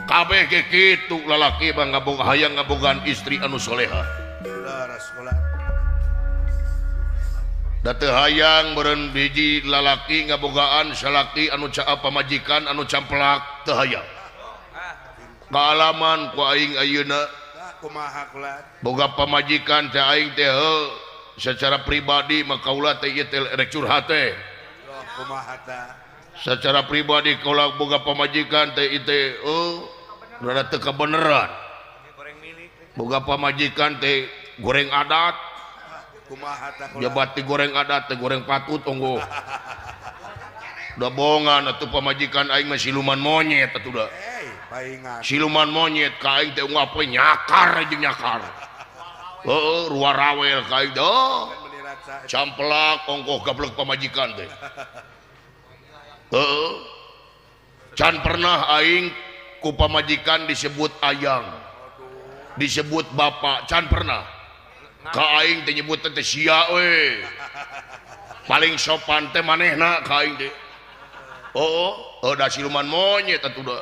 kabeh ge kitu lalaki mah hayang ngabogaan istri anu solehah. Da teu hayang meureun hiji lalaki ngabogaan salaki anu pamajikan anu camplak teu hayang. Kaalaman ku aing ayeuna boga pamajikan teh aing teh secara pribadi mah kaula teh ieu teh rek curhat teh. Secara pribadi kaula boga pamajikan teh ieu teh rada teu kabeneran. Boga pamajikan teh goreng adat. Jabat goreng adat teh goreng patut onggo. Da bongan atuh pamajikan aing mah siluman monyet atuh da. Siluman monyet ka aing teh unggal poe nyakar jeung nyakar. Heuh ruarawel ka aing teh. Campelak ongkoh gablek pamajikan teh. Heuh. Can pernah aing ku pamajikan disebut ayang. Disebut bapak, can pernah. Ka aing teh nyebut teh sia we. Paling sopan teh manehna ka aing teh. Oh, da siluman monyet atuh da.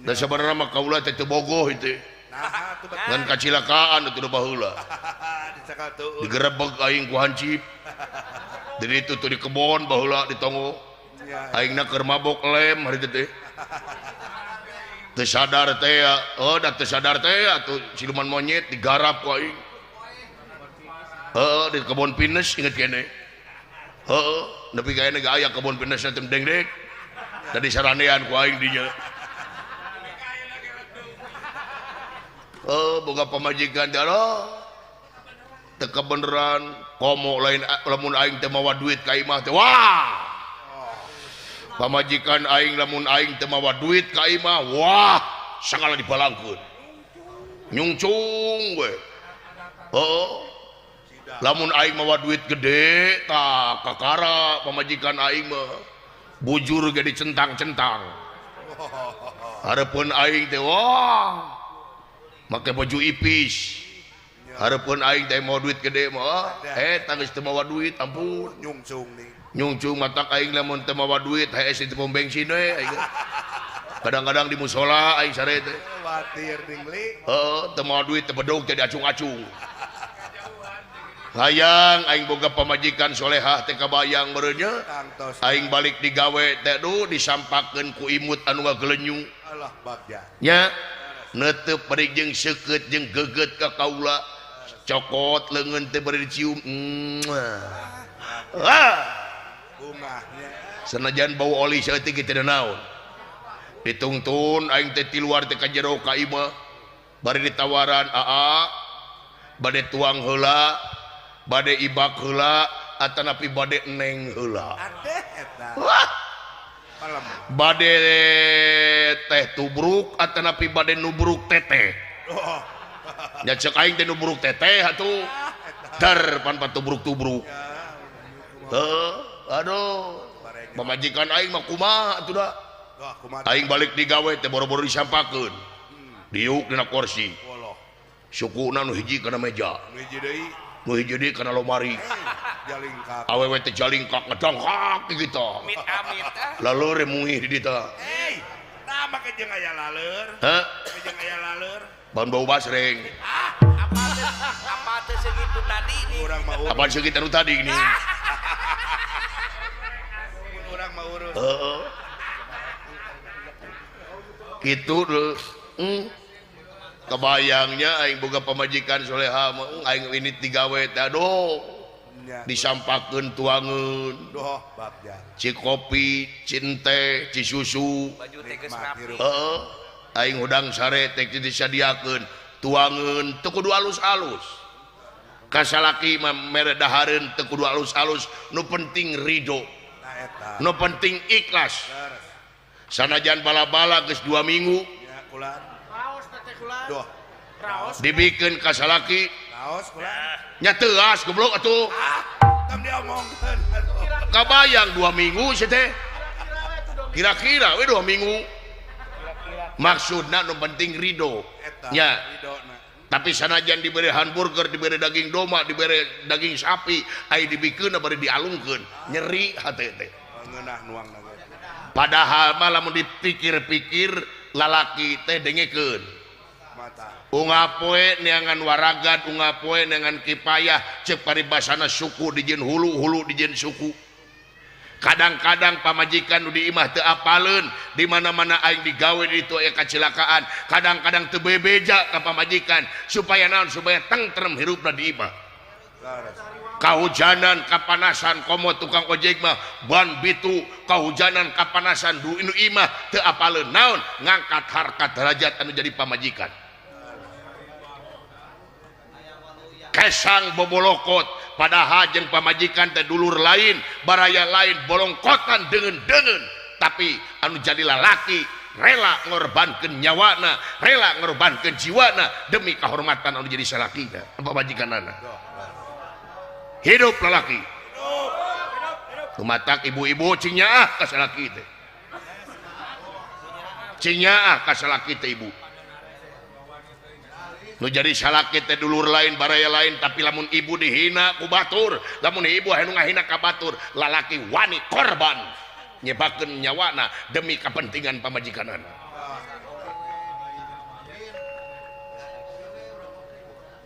Da sabenerna mah kaula teh teu bogoh teh. Ngan kacilakaan atuh da baheula. Digerebeg aing ku hancip. Di ditu tuh di kebon baheula di tonggo. Aingna keur mabok lem hari teh. Teu sadar teh, oh da teu sadar teh atuh siluman monyet digarap ku aing. Heeh di kebon pinus inget kene. Heeh nepi ka aya aya kebon pinus teh dengdek. Tadi saranean ku aing dinya. Oh boga pamajikan teh teu kabeneran komo lain lamun aing teu mawa duit ka imah teh wah pamajikan aing lamun aing teu mawa duit ka imah wah sagala dibalangkeun nyungcung we heeh lamun aing mawa duit gede tah kakara pamajikan aing mah bujur ge dicentang-centang hareupeun aing teh wah make baju ipis hareupeun aing teh mau duit gede mah tangis teu mawa duit ampun nyungcung nih nyungcung matak aing lamun teu mawa duit hees di pom bensin we aing kadang-kadang di musala aing sare teh watir dingli heeh teu mawa duit teu bedog teh diacung-acung hayang aing boga pamajikan solehah teh kabayang meureunnya aing balik digawe teh duh disampakeun ku imut anu ngagelenyu alah bagja nya netep bari jeung seukeut jeung geget ka kaula cokot leungeun teh bari dicium ah bungahnya sanajan bau oli saeutik ge teu naon ditungtun aing teh ti luar teh ka jero ka imah bari ditawaran aa bade tuang heula bade ibak heula atanapi bade neng heula adeh eta wah bade teh tubruk atanapi bade nubruk teteh oh. Nya ceuk aing teh nubruk teteh atuh dar pan patubruk-tubruk heuh aduh pamajikan aing mah kumaha atuh da aing balik digawe teh boro-boro disampakeun diuk dina kursi sukuna nu hiji kana meja nu hiji deui kana lomari awewe teh jalingkak ngedongkak gitu amit-amit laleur muih di ditu hei tah make jeung aya laleur heuh jeung aya laleur ban bau basreng ah apa teh segitu tadi nih urang mah apa segitu anu tadi gini urang mah urus heeh kitu kebayangnya aing boga pamajikan soleha mah aing ini digawe teh aduh disampakeun tuangeun doh bagja ci kopi ci teh ci susu baju teh geus rapi heeh aing hudang sare teh disadiakeun tuangeun teu kudu alus-alus kasalaki mah mere dahareun teu kudu alus-alus nu penting ridho nu penting ikhlas sanajan bala-bala geus 2 minggu ya kulan Duh. Dibikeun ka salaki raos kulan nya teuas goblok atuh ah tam diomongkeun kabayang 2 minggu sia teh kira-kira we 2 minggu maksudna nu penting ridho nya tapi sanajan diberi hamburger diberi daging domba diberi daging sapi ai dibikeun bari dialungkeun nyeri hate teh ngeunah nuangna padahal mah lamun dipikir-pikir lalaki teh dengekeun unga poe neangan waragat unga poe neangan kipayah cek paribasana suku dijieun hulu hulu dijieun suku kadang-kadang pamajikan nu di imah teu apaleun di mana-mana aing digawe di ditu aya kacilakaan kadang-kadang teu bebeja ka pamajikan supaya naon supaya tengtrem hirupna di imah kahujanan kapanasan komo tukang ojek mah ban bitu kahujanan kapanasan du inu imah teu apaleun naon ngangkat harkat derajat anu jadi pamajikan kesang bobolokot padahal jeung pamajikan teh dulur lain baraya lain bolongkotan deungeun-deungeun tapi anu jadi lalaki rela ngorbankeun nyawana rela ngorbankeun jiwana demi kehormatan anu jadi salakina pamajikanana hidup lalaki tumatak ibu-ibu cing nyaah ka salaki teh cing nyaah ka salaki teh ibu nu jadi salaki teh dulur lain baraya lain tapi lamun ibu dihina ku batur lamun ibu anu ngahina ka batur lalaki wani korban nyebakeun nyawana demi kepentingan pamajikanana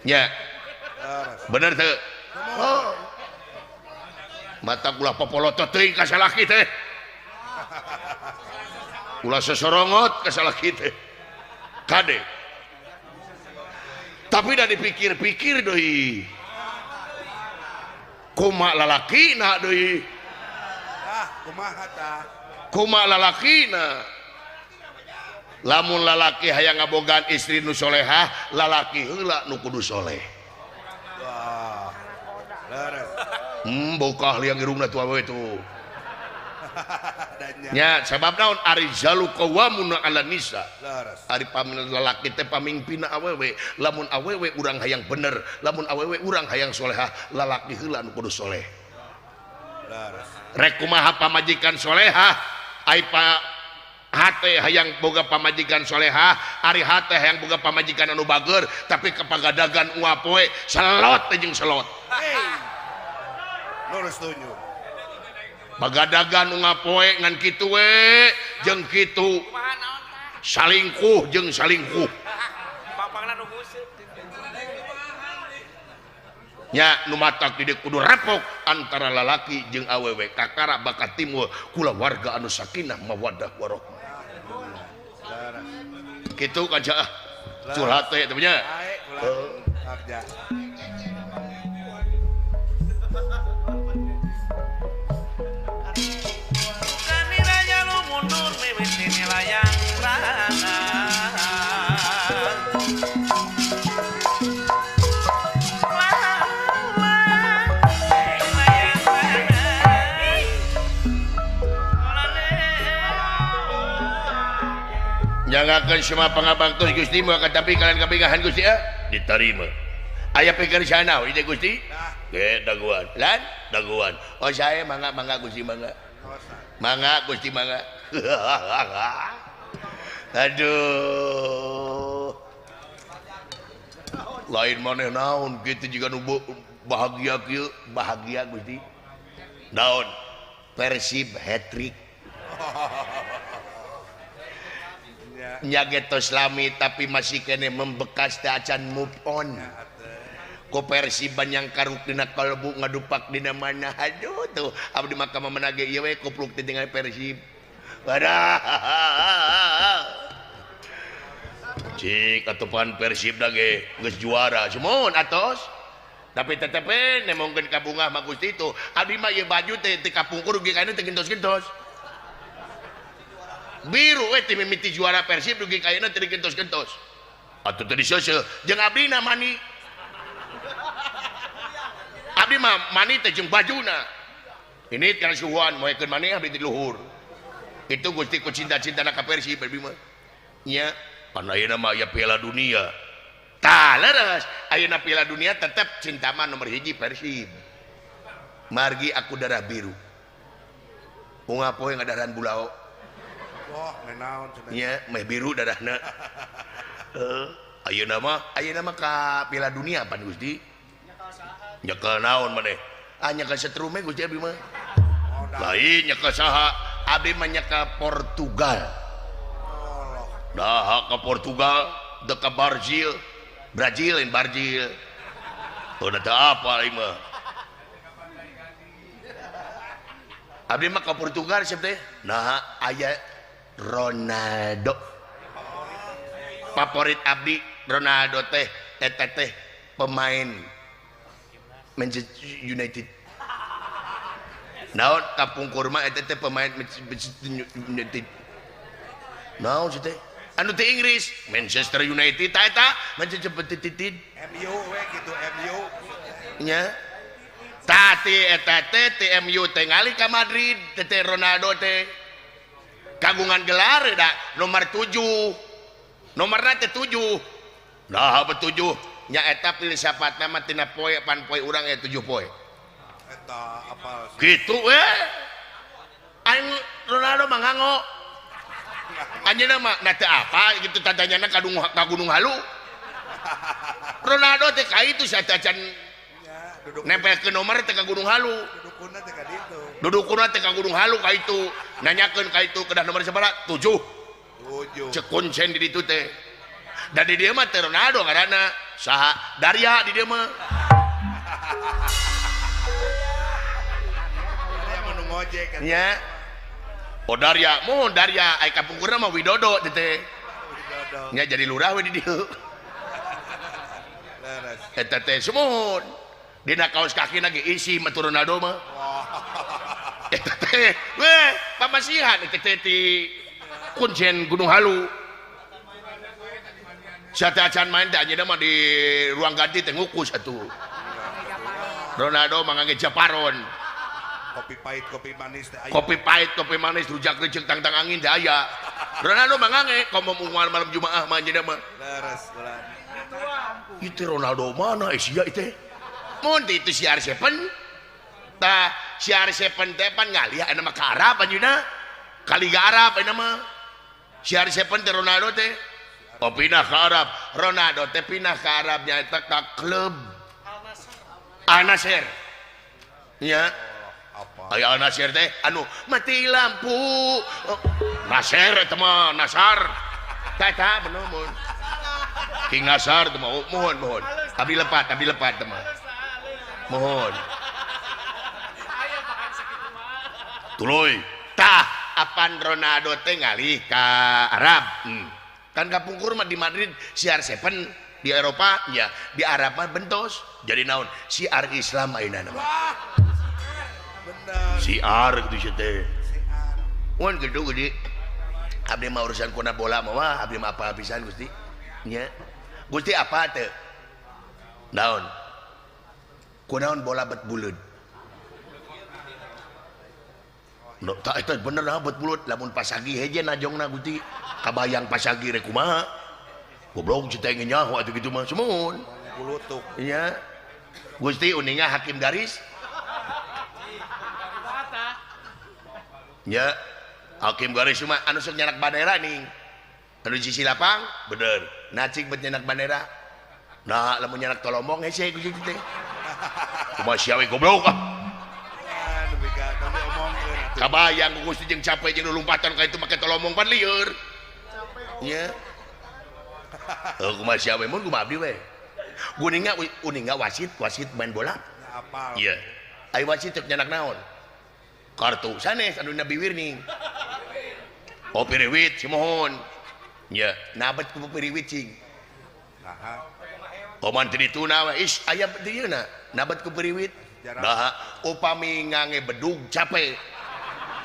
nya bener teu oh. Mata ulah popolotot teuing ka salaki teh ulah sosorongot ka salaki teh kade tapi dah dipikir-pikir deui Kumaha lalakina deui? Ah, kumaha tah? Kumaha lalakina? Lamun lalaki hayang ngabogaan istri nu solehah, lalaki heula nu kudu soleh. Wah. Leres. Bokah liang irungna tuh awewe tuh. Nya sabab naon arijalu qawwamuna 'alan nisa. Ari pamin lalaki teh pamingpina awewe, lamun awewe urang hayang bener, lamun awewe urang hayang solehah, lalaki heula nu kudu soleh. Rek kumaha pamajikan solehah, ai pa hate hayang boga pamajikan solehah, ari hate hayang boga pamajikan anu bager, tapi kepagadagan ua poe selot teh jeung selot. Lurus tunjuk. Pagadagan unggal poe ngan kitu we jeung kitu salingkuh jeung salingkuh nya nu matak di kudu repok antara lalaki jeung awewe kakara bakat timur kulawarga anu sakinah mawaddah warahmah kitu kaja curhat teh teh nya. Jangakeun semua pangabaktos Gusti moal katapi kalian kapingahan Gusti ah diterima. Aya pikir sana we teh Gusti. Ge daguan. Lan daguan. Oh saya mangga mangga Gusti mangga. Mangga Gusti mangga. Aduh. Lain maneh naon kitu jiga nu bahagia kieu, bahagia Gusti. Naon? Persib hat-trick. Nya getos lami tapi masih kene membekas teh acan move on. Ku Persiban yang karuk dina kalbu ngadupak dina mana. Aduh tuh abdi mah ka mana ge ieu we kupluk teh tinggal Persib. Wadah. Cik atupan Persib da ge geus juara sumuhun atos. Tapi tetep we nemongkeun ka bungah mah Gusti itu. Abdi mah ieu baju teh teu kapungkur ge kaena teu gentos-gentos. Biru we teh mimiti juara Persib dugi ka ayeuna teu digentos-gentos. Atuh teu diseuseuh jeung abdina mani. Abdi mah mani teh jeung bajuna. Ini kana suhuan moekeun mani abdi di luhur. Itu Gusti ku cinta-cintana ka Persib abdi mah. Nya pan ayeuna mah aya Piala Dunia. Tah leres ayeuna Piala Dunia tetep cinta mah nomor 1 Persib. Margi aku darah biru. Unggal poe ngadaran bulao. Wah, naon cenah. Nya meh biru darahna. Heeh, ayeuna mah ka Piala Dunia pan Gusti. Nyekel naon maneh? Ah nyekel setrume Gusti abdi mah. Lain nyekel saha? Abdi mah nyekel Portugal. Daha ka Portugal, dek ka Brazil. Brazil lain Brazil. Oh, da teu apa ieu mah. Abdi mah ka Portugal siap teh. Nah, aya Ronaldo. Favorit abdi Ronaldo teh eta teh pemain Manchester United. Naon kapungkur mah eta teh pemain Manchester United. Naon sih teh? Anu teh Inggris, Manchester United ta eta Manchester United. MU we kitu MU. Nya. Tah ti eta teh ti MU teh ngali ka Madrid teh teh Ronaldo teh. Kagungan gelar da nomor 7. Nomorna teh 7. Nah, apa 7? Nya eta filsafat mah tina poe pan poe urang aya 7 poe. Eta apal. Kitu we. Aing Ronaldo mah nganggo. Anjeunna mah na teu apa kitu tadanyana ka Gunung Halu. Ronaldo teh ka itu satacan nempelkeun nomor teh ka Gunung Halu. Dudukuna teh ka ditu. Dudukuna teh ka Gunung Halu ka itu. Nanyakeun ka itu kedah nomor sabaraha? 7. 7. Cek kuncen di ditu teh. Da di dieu mah teh Ronaldo ngaranna. Saha? Daria di dieu mah. Daria mah nu ngojek. Nya. Oh Daria, mun Daria ai kapungkurna mah Widodo teh teh. Widodo. Nya jadi lurah we di dieu. Leres. Eta teh sumuhun. Dina kaos kaki lagi isi mah Ronaldo mah. Eta teh weh pamasihan eta teh ti kuncen Gunung Halu. Sate acan main teh anjeunna mah di ruang ganti teh ngukus atuh. Ronaldo mah ngangge japaron. Kopi pahit, kopi manis teh aya. Kopi pahit, kopi manis, rujak rejek tangtang angin teh aya. Ronaldo mah ngange komo ungguan malam Jumaah mah anjeunna mah. Leres ulah. Itu Ronaldo mana sia itu? Mun itu CR7. Tah CR7 teh pan ngalih aya mah ka Arab anjeunna. Ka Liga Arab ayeuna mah. CR7 teh Ronaldo teh. Oh pindah ke Arab. Ronaldo teh pindah ke Arab nyaeta ka klub Al Nassr. Nya. Aya Al Nassr teh anu mati lampu. Oh, Nasser eta mah Nasar. Tah eta bener mun. King Nasar teh mah mohon mohon. Abdi lepat teh mah. Mohon. Tuluy. Tah apan Ronaldo teh ngalih ka Arab. Kan kapungkur mah di Madrid CR7 di Eropa ya, di Arab mah bentos. Jadi naon? Siar Islam ayeuna mah. Bener. Siar gitu sia teh. Mun kitu gede. Abdi mah urusan kuna bola mah abdi mah apa pisan Gusti. Nya. Gusti apa teh? Naon? Kunaon bola bet buleud? No, tak eta bener lah bet buleud lamun pasagi heje najongna Gusti. Kabayang pasagi rek kumaha? Goblok cita ingin nyaho atuh kitu mah semun. Bulutuk. Nya. Gusti uninga hakim garis. Nya. Hakim garis mah anu sok nyanak bandera ning. Anu sisi lapang bener. Nacing bet nyanak bandera. Nah, lamun nyanak tolombong hese Gusti teh. Kumaha sia we goblok ah. Kabayang Gusti jeung capek jeung lompatan ka itu make tolombong pan lieur. Nya. Heuh kumaha sia we mun kumaha abdi we. Guninga uninga wasit, wasit main bola. Apal. Iya. Ai wasit teh nyanak naon? Kartu sanes anu na biwir ning. Oh piriwit si mohon. Nya, nabet ku piriwit cing. Naha. Oman teu dituna we is aya di dieuna nabet ku piriwit. Nah, upami ngange bedug capek.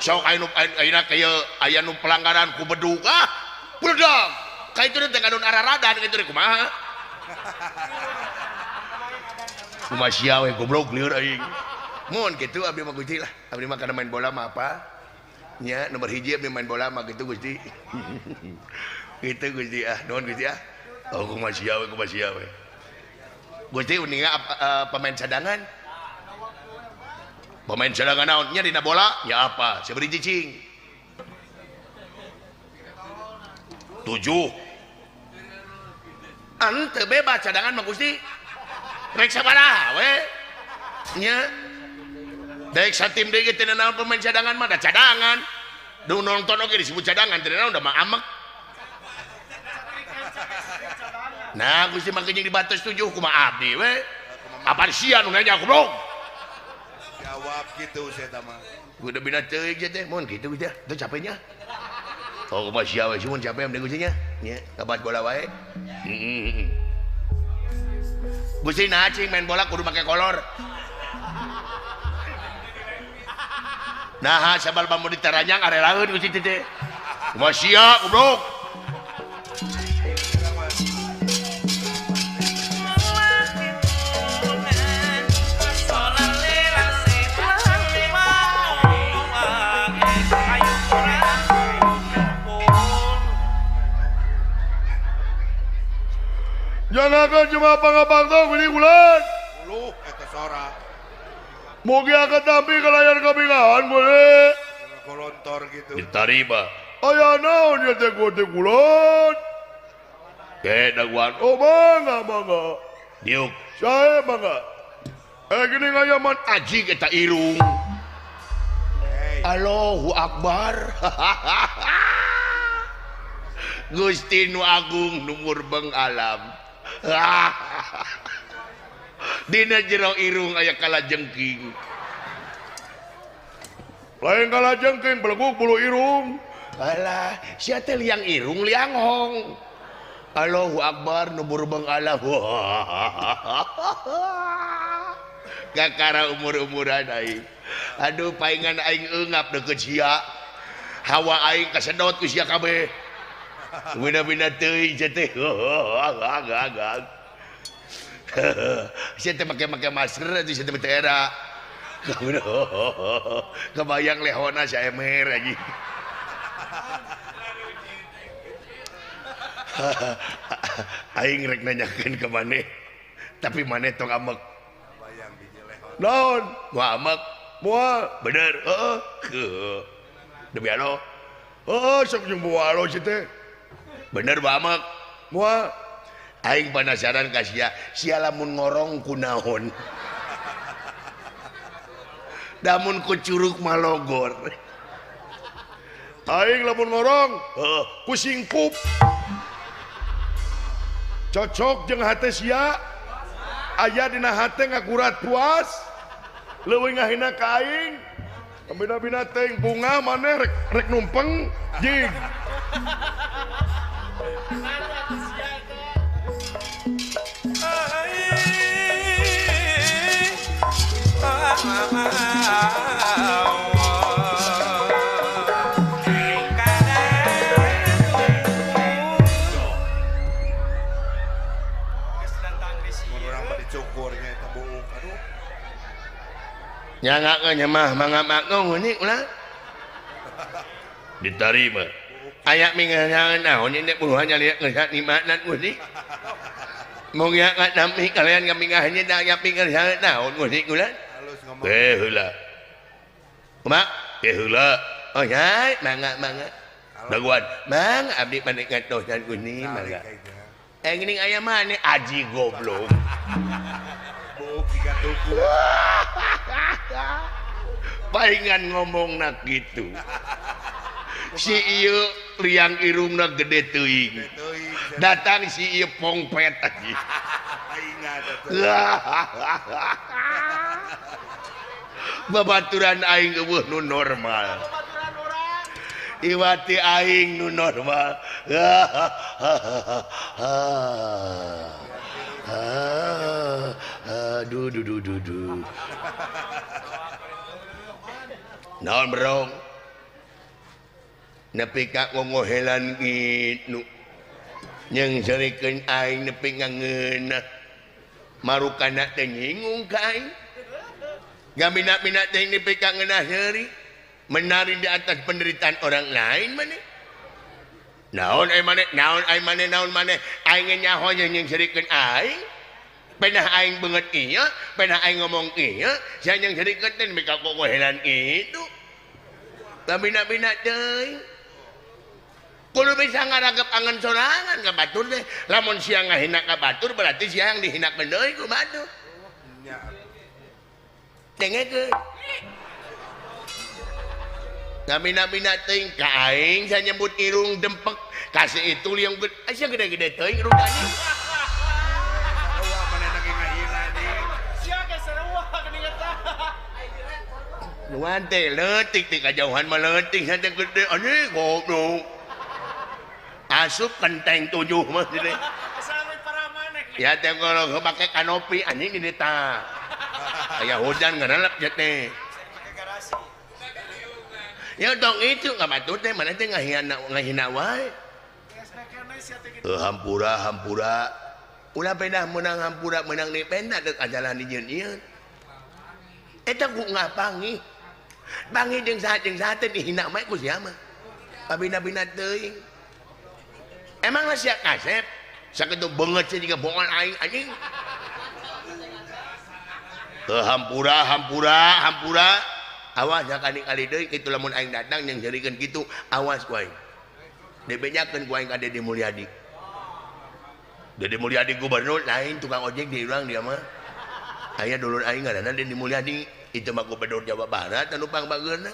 Sok aya nu ayeuna kieu aya nu pelanggaran ku bedug ah beledag. Ka itu teh ngadon araradan kitu teh kumaha? Kumaha sia we goblok lieur aing. Mun kitu abdi mah Gusti lah. Abdi mah kana main bola mah apa? Nya nomor hiji abdi main bola mah kitu Gusti. Kitu Gusti ah, nuhun Gusti ah. Oh kumaha sia we, kumaha sia we. Gusti uninga pemain cadangan. Pemain cadangan naon nya dina bola? Ya apa? Sabari cicing. 7. Anu teu bebas cadangan mah Gusti. Rek sabaraha we? Nya. Daek satim deui ge teu naon pemain cadangan mah da cadangan. Nu nonton oge disebut cadangan teu naon da mah amek. Nah Gusti mah jeung dibatas 7 kumaha abdi we? Apa sia nu nanya goblok? Jawab gitu saya mah. Udah bina teuing teh mun kitu Gusti teu capeknya. Oh kumaha sia we mun capek mending Gusti nya. Nya kabat bola wae. Heeh. Gusti nah cing main bola kudu make kolor. Nah sabal bambu ditaranyang arelaeun Gusti teh. Kumaha sia goblok. Jangan cuma pangabangsa beli bulan. Uluh eta sora. Mugi akan tampi kelayan kabingahan boleh. Kolontor gitu. Ditariba. Aya naon ya teh gote kulon. Ke daguan. Oh mangga mangga. Diuk. Saya mangga. Gini ngayaman aji eta irung. Hey. Allahu Akbar. Gusti nu agung nu murbeng alam. Dina jero irung aya kalajengking. Lain kalajengking beleguk bulu irung. Alah, sia teh liang irung liang hong. Allahu Akbar nu murbeng alam. Kakara umur-umuran aing. Aduh paingan aing eungap deukeut sia. Hawa aing kasedot ku sia kabeh. Bina-bina teuing sia teh. Sia teh make-make masker atuh sia teh teu era. Kebayang lehona saemer anjing. Aing rek nanyakeun ka maneh. Tapi maneh tong amek. Naon? Moal amek. Moal. Bener. Heeh. Heuh. Demi Allah. Heeh, sok jeung moal sia teh. Bener ba amek. Moal. Aing penasaran ka sia, sia lamun ngorong kunaon. Damun ku curug malogor. Aing lamun ngorong, heuh, ku singkup. Cocok jeung hate sia. Aya dina hate ngagurat puas. Leuwih ngahina ka aing. Bina-bina teuing bunga maneh rek numpeng jig. Nyangakeun mah mangga maklum ni ulah diterima. Aya mingan naon ini puluhan nyaliak ngeusat nikmatna Gusti. Mung ya nampi kalian ngamingahnya da aya pingeur naon Gusti kula. Eh heula. Kumaha? Eh heula. Oh ya, mangga mangga. Daguan, mang abdi panekat tosan Gusti mangga. Eh geuning aya maneh aji goblok. Buuk tiga tuku. Palingan ngomong nak gitu. Si ieu liang irungna gede teuing. Datang si ieu pongpet aja. Babaturan aing eueuh nu normal. Iwati aing nu normal. Aduh duh duh duh duh. Naon berong? Nepi ka ngongohelan kitu. Jeung seurikeun aing nepi ngangeunah. Marukana teh nyinggung ka aing. Gabina-bina teh nepi ka ngeunah seuri. Menari di atas penderitaan orang lain maneh. Naon ai maneh? Naon ai maneh? Naon maneh? Aing nyaho jeung seurikeun aing. Penah aing beungeut ieu, penah aing ngomong ieu, sia jeung seurikeun teh nepi ka kokohelan kitu. Gabina-bina teuing. Kudu bisa ngaragep angan sorangan ka batur teh. Lamun sia ngahina ka batur berarti sia yang dihinakeun deui ku batur. Dengekeun. Gabina-bina teuing ka aing sia nyebut irung dempek, kasih itu liang gede, sia gede-gede teuing irung anjing. Nuan teh leutik teh kajauhan mah leutik teh gede anjing goblok. Asup kenteng 7 mah teh. Ya teh kalau make kanopi anjing di tah. Aya hujan ngarelep nya teh. Ya dong itu ka batur teh mana teh ngahina ngahina wae. Hampura hampura. Ulah pedah meunang hampura meunang dipenda deuk ajalan dijieun ieu. Eta ku ngapangi. Pangi jeung saha teh dihina mah ku sia mah. Pabina-bina teuing. Emang lah sia kasep? Sakitu beungeut sia jiga bongan aing anjing. Hampura hampura hampura. Awas sakali-kali deui kitu lamun aing datang jeung seurikeun kitu, awas ku aing. Dibejakeun ku aing ka Dedi Mulyadi. Dedi Mulyadi gubernur lain tukang ojek di urang dia mah. Aya dulur aing ngaranna Dedi Mulyadi. Itu mah gubernur Jawa Barat anu pangbageurna.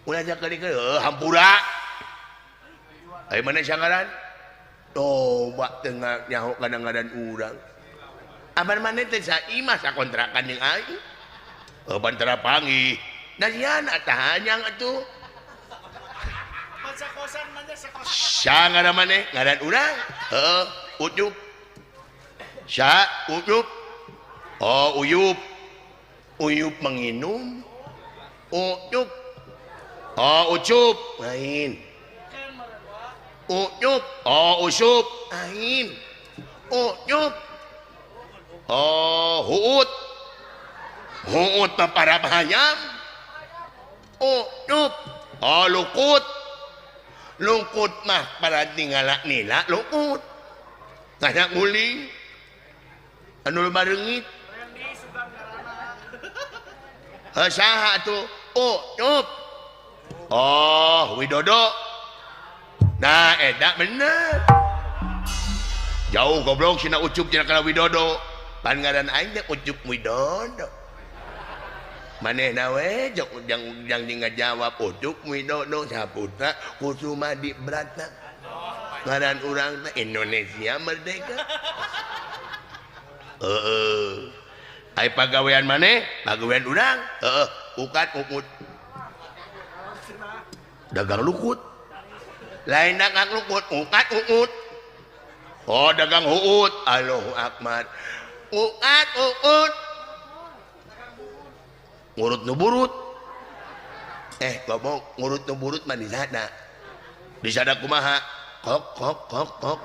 Ulah sakali-kali hampura. Aya mana sangaran? Toba teu nyaho kana ngaran urang. Apan maneh teh saimah sakontrakan jeung aing. Eupan tara panggih. Da siana tah anyang atuh. Sa ngaran maneh? Ngaran urang? Heuh, Ucup. Sa Ucup. Oh uyup. Uyup menginum. Ucup. Oh ucup. Lain. Ucup. Oh usup. Lain. Ucup. Oh huut. Huut mah para hayam. Ucup. Oh lukut. Lukut mah para tinggalak nila lukut. Kayak nguling. Anu loba reungit. Saha atuh? Ucup. Oh Widodo. Nah eta bener. Jauh goblok sina Ucup cenah kana Widodo. Pan ngaran aing teh Ucup Widodo. Manehna we jok jang jang ngajawab Ucup Widodo Saputra Kusuma Dibrata. Ngaran urang teh Indonesia merdeka. Heeh. Ai pagawean maneh, pagawean urang. Heeh, ukat ukut. Dagang lukut. Lain dagang lukut, ukat ukut. Oh dagang huut, Allahu akbar. Ukat uut. Ngurut nu burut. Ngomong ngurut nu burut mah disada. Disada kumaha? Kok kok kok kok.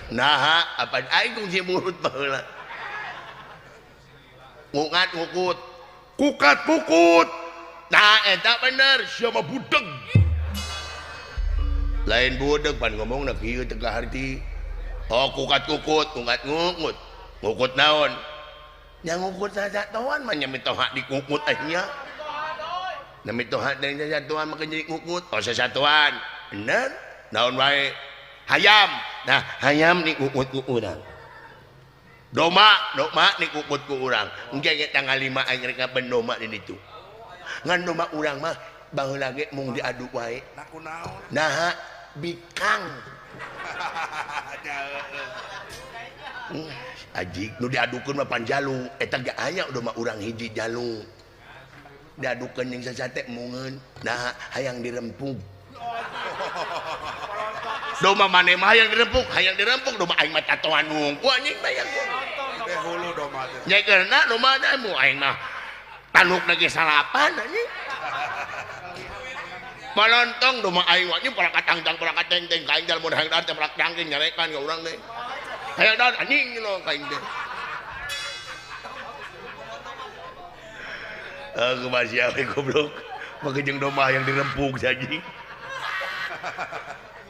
Naha apa aing kung si burut baheula. Ngukat ngukut. Kukat kukut. Nah eta bener, sia mah budeg. Lain budeg pan ngomongna kieu teu kaharti. Oh kukat kukut, kukat ngukut. Ngukut naon? Nya ngukut sasatoan mah nya mitoha dikukut nya. Nya mitoha deui sasatoan mah jadi ngukut. Oh sasatoan. Bener? Naon wae? Hayam. Nah, hayam dikukut ku urang. Doma, doma dikukut ku urang. Engke ge tanggal 5 aing rek ngaben doma di ditu. Ngan doma urang mah baheula ge mung diadu wae. Nah kunaon? Naha bikang. Ajik nu diadukeun mah panjalu, eta ge aya doma urang hiji jalu. Diadukeun jeung sasate mungeun, naha hayang dirempug. Doma maneh mah hayang dirempug, doma aing mah tatoan wungkul anjing bayang. Teh hulu doma teh. Nyegerna doma teh mu aing mah tanukna ge salapan anjing. Palontong doma aing mah anjing para katangtang para katengteng ka aing mun hayang dahar teh para dangking nyarekan ka urang teh. Hayang dahar anjing lo ka aing teh. Kumaha sia we goblok. Make jeung doma hayang dirempug si anjing.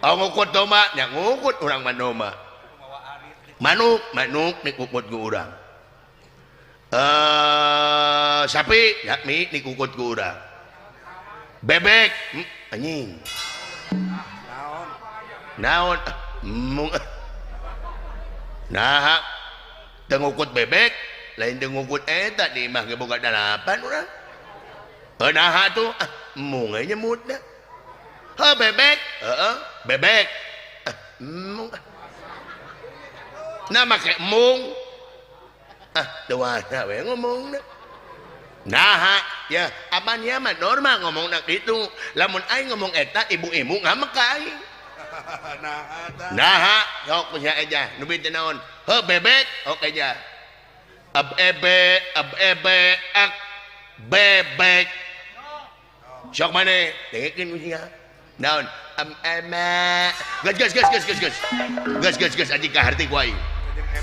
Oh ngukut doma, nya ngukut urang mah doma. Manuk, manuk dikukut ku urang. Sapi, yakmi dikukut ku urang. Bebek, anjing. Naon? Naon? Mung. Nah, teu ngukut bebek, lain teu ngukut eta di imah ge boga dalapan urang. Naha tuh, mung we nyemutna. Heuh bebek, heeh, bebek. Mung. Nah make mung. Ah, teu wana we ngomongna. Naha, ya apan ya mah normal ngomongna kitu. Lamun aing ngomong eta ibu-ibu ngamek ka aing. Naha tah. Naha, sok kusia aja, nu beuteun naon? Heuh bebek, oke aja. Ab ebe, ab ebe, ak bebek. Sok maneh, dengekeun kusia. Naon? Am ema. Gas gas gas gas gas gas. Gas gas gas anjing kaharti ku aing.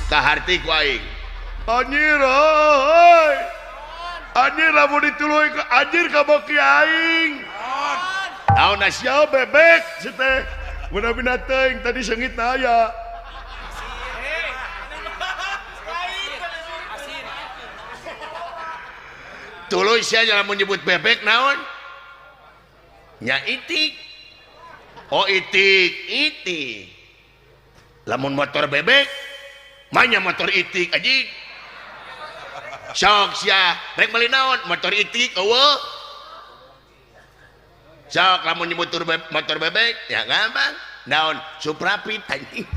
Kaharti ku aing. Anjir euy. Anjir lamun dituluy ka anjir ka baki aing. Naon sia Sia bebek si teh. Beuna-beuna teuing tadi seungitna aya. Tuluy sia lamun nyebut bebek naon? Nya itik. Oh itik, itik. Lamun motor bebek, manya motor itik anjing. Sok sia, rek meuli naon? Motor itik eueuh. Sok lamun nyebut motor bebek, ya gampang. Naon? Suprapit anjing.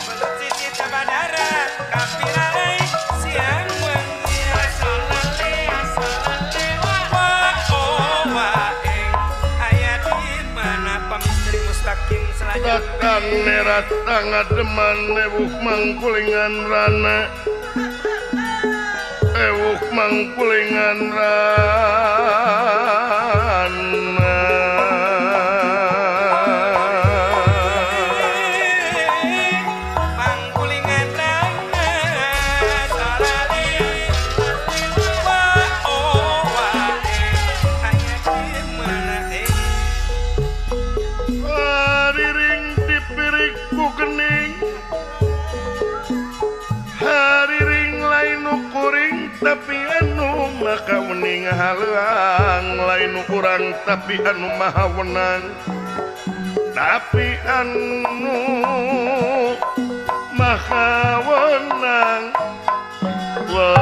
Belut sisi tabadara kapirai. Datang nerata ngademan ewuh mangkulingan rana ewuh mangkulingan rana Mangkulingan rana sarale wa oh wa aya di mana Hariring dipirik ku kening hariring lain nu kuring tapi anu maka wening halang lain nu kurang tapi anu maha wenang tapi anu maha wenang. Wah.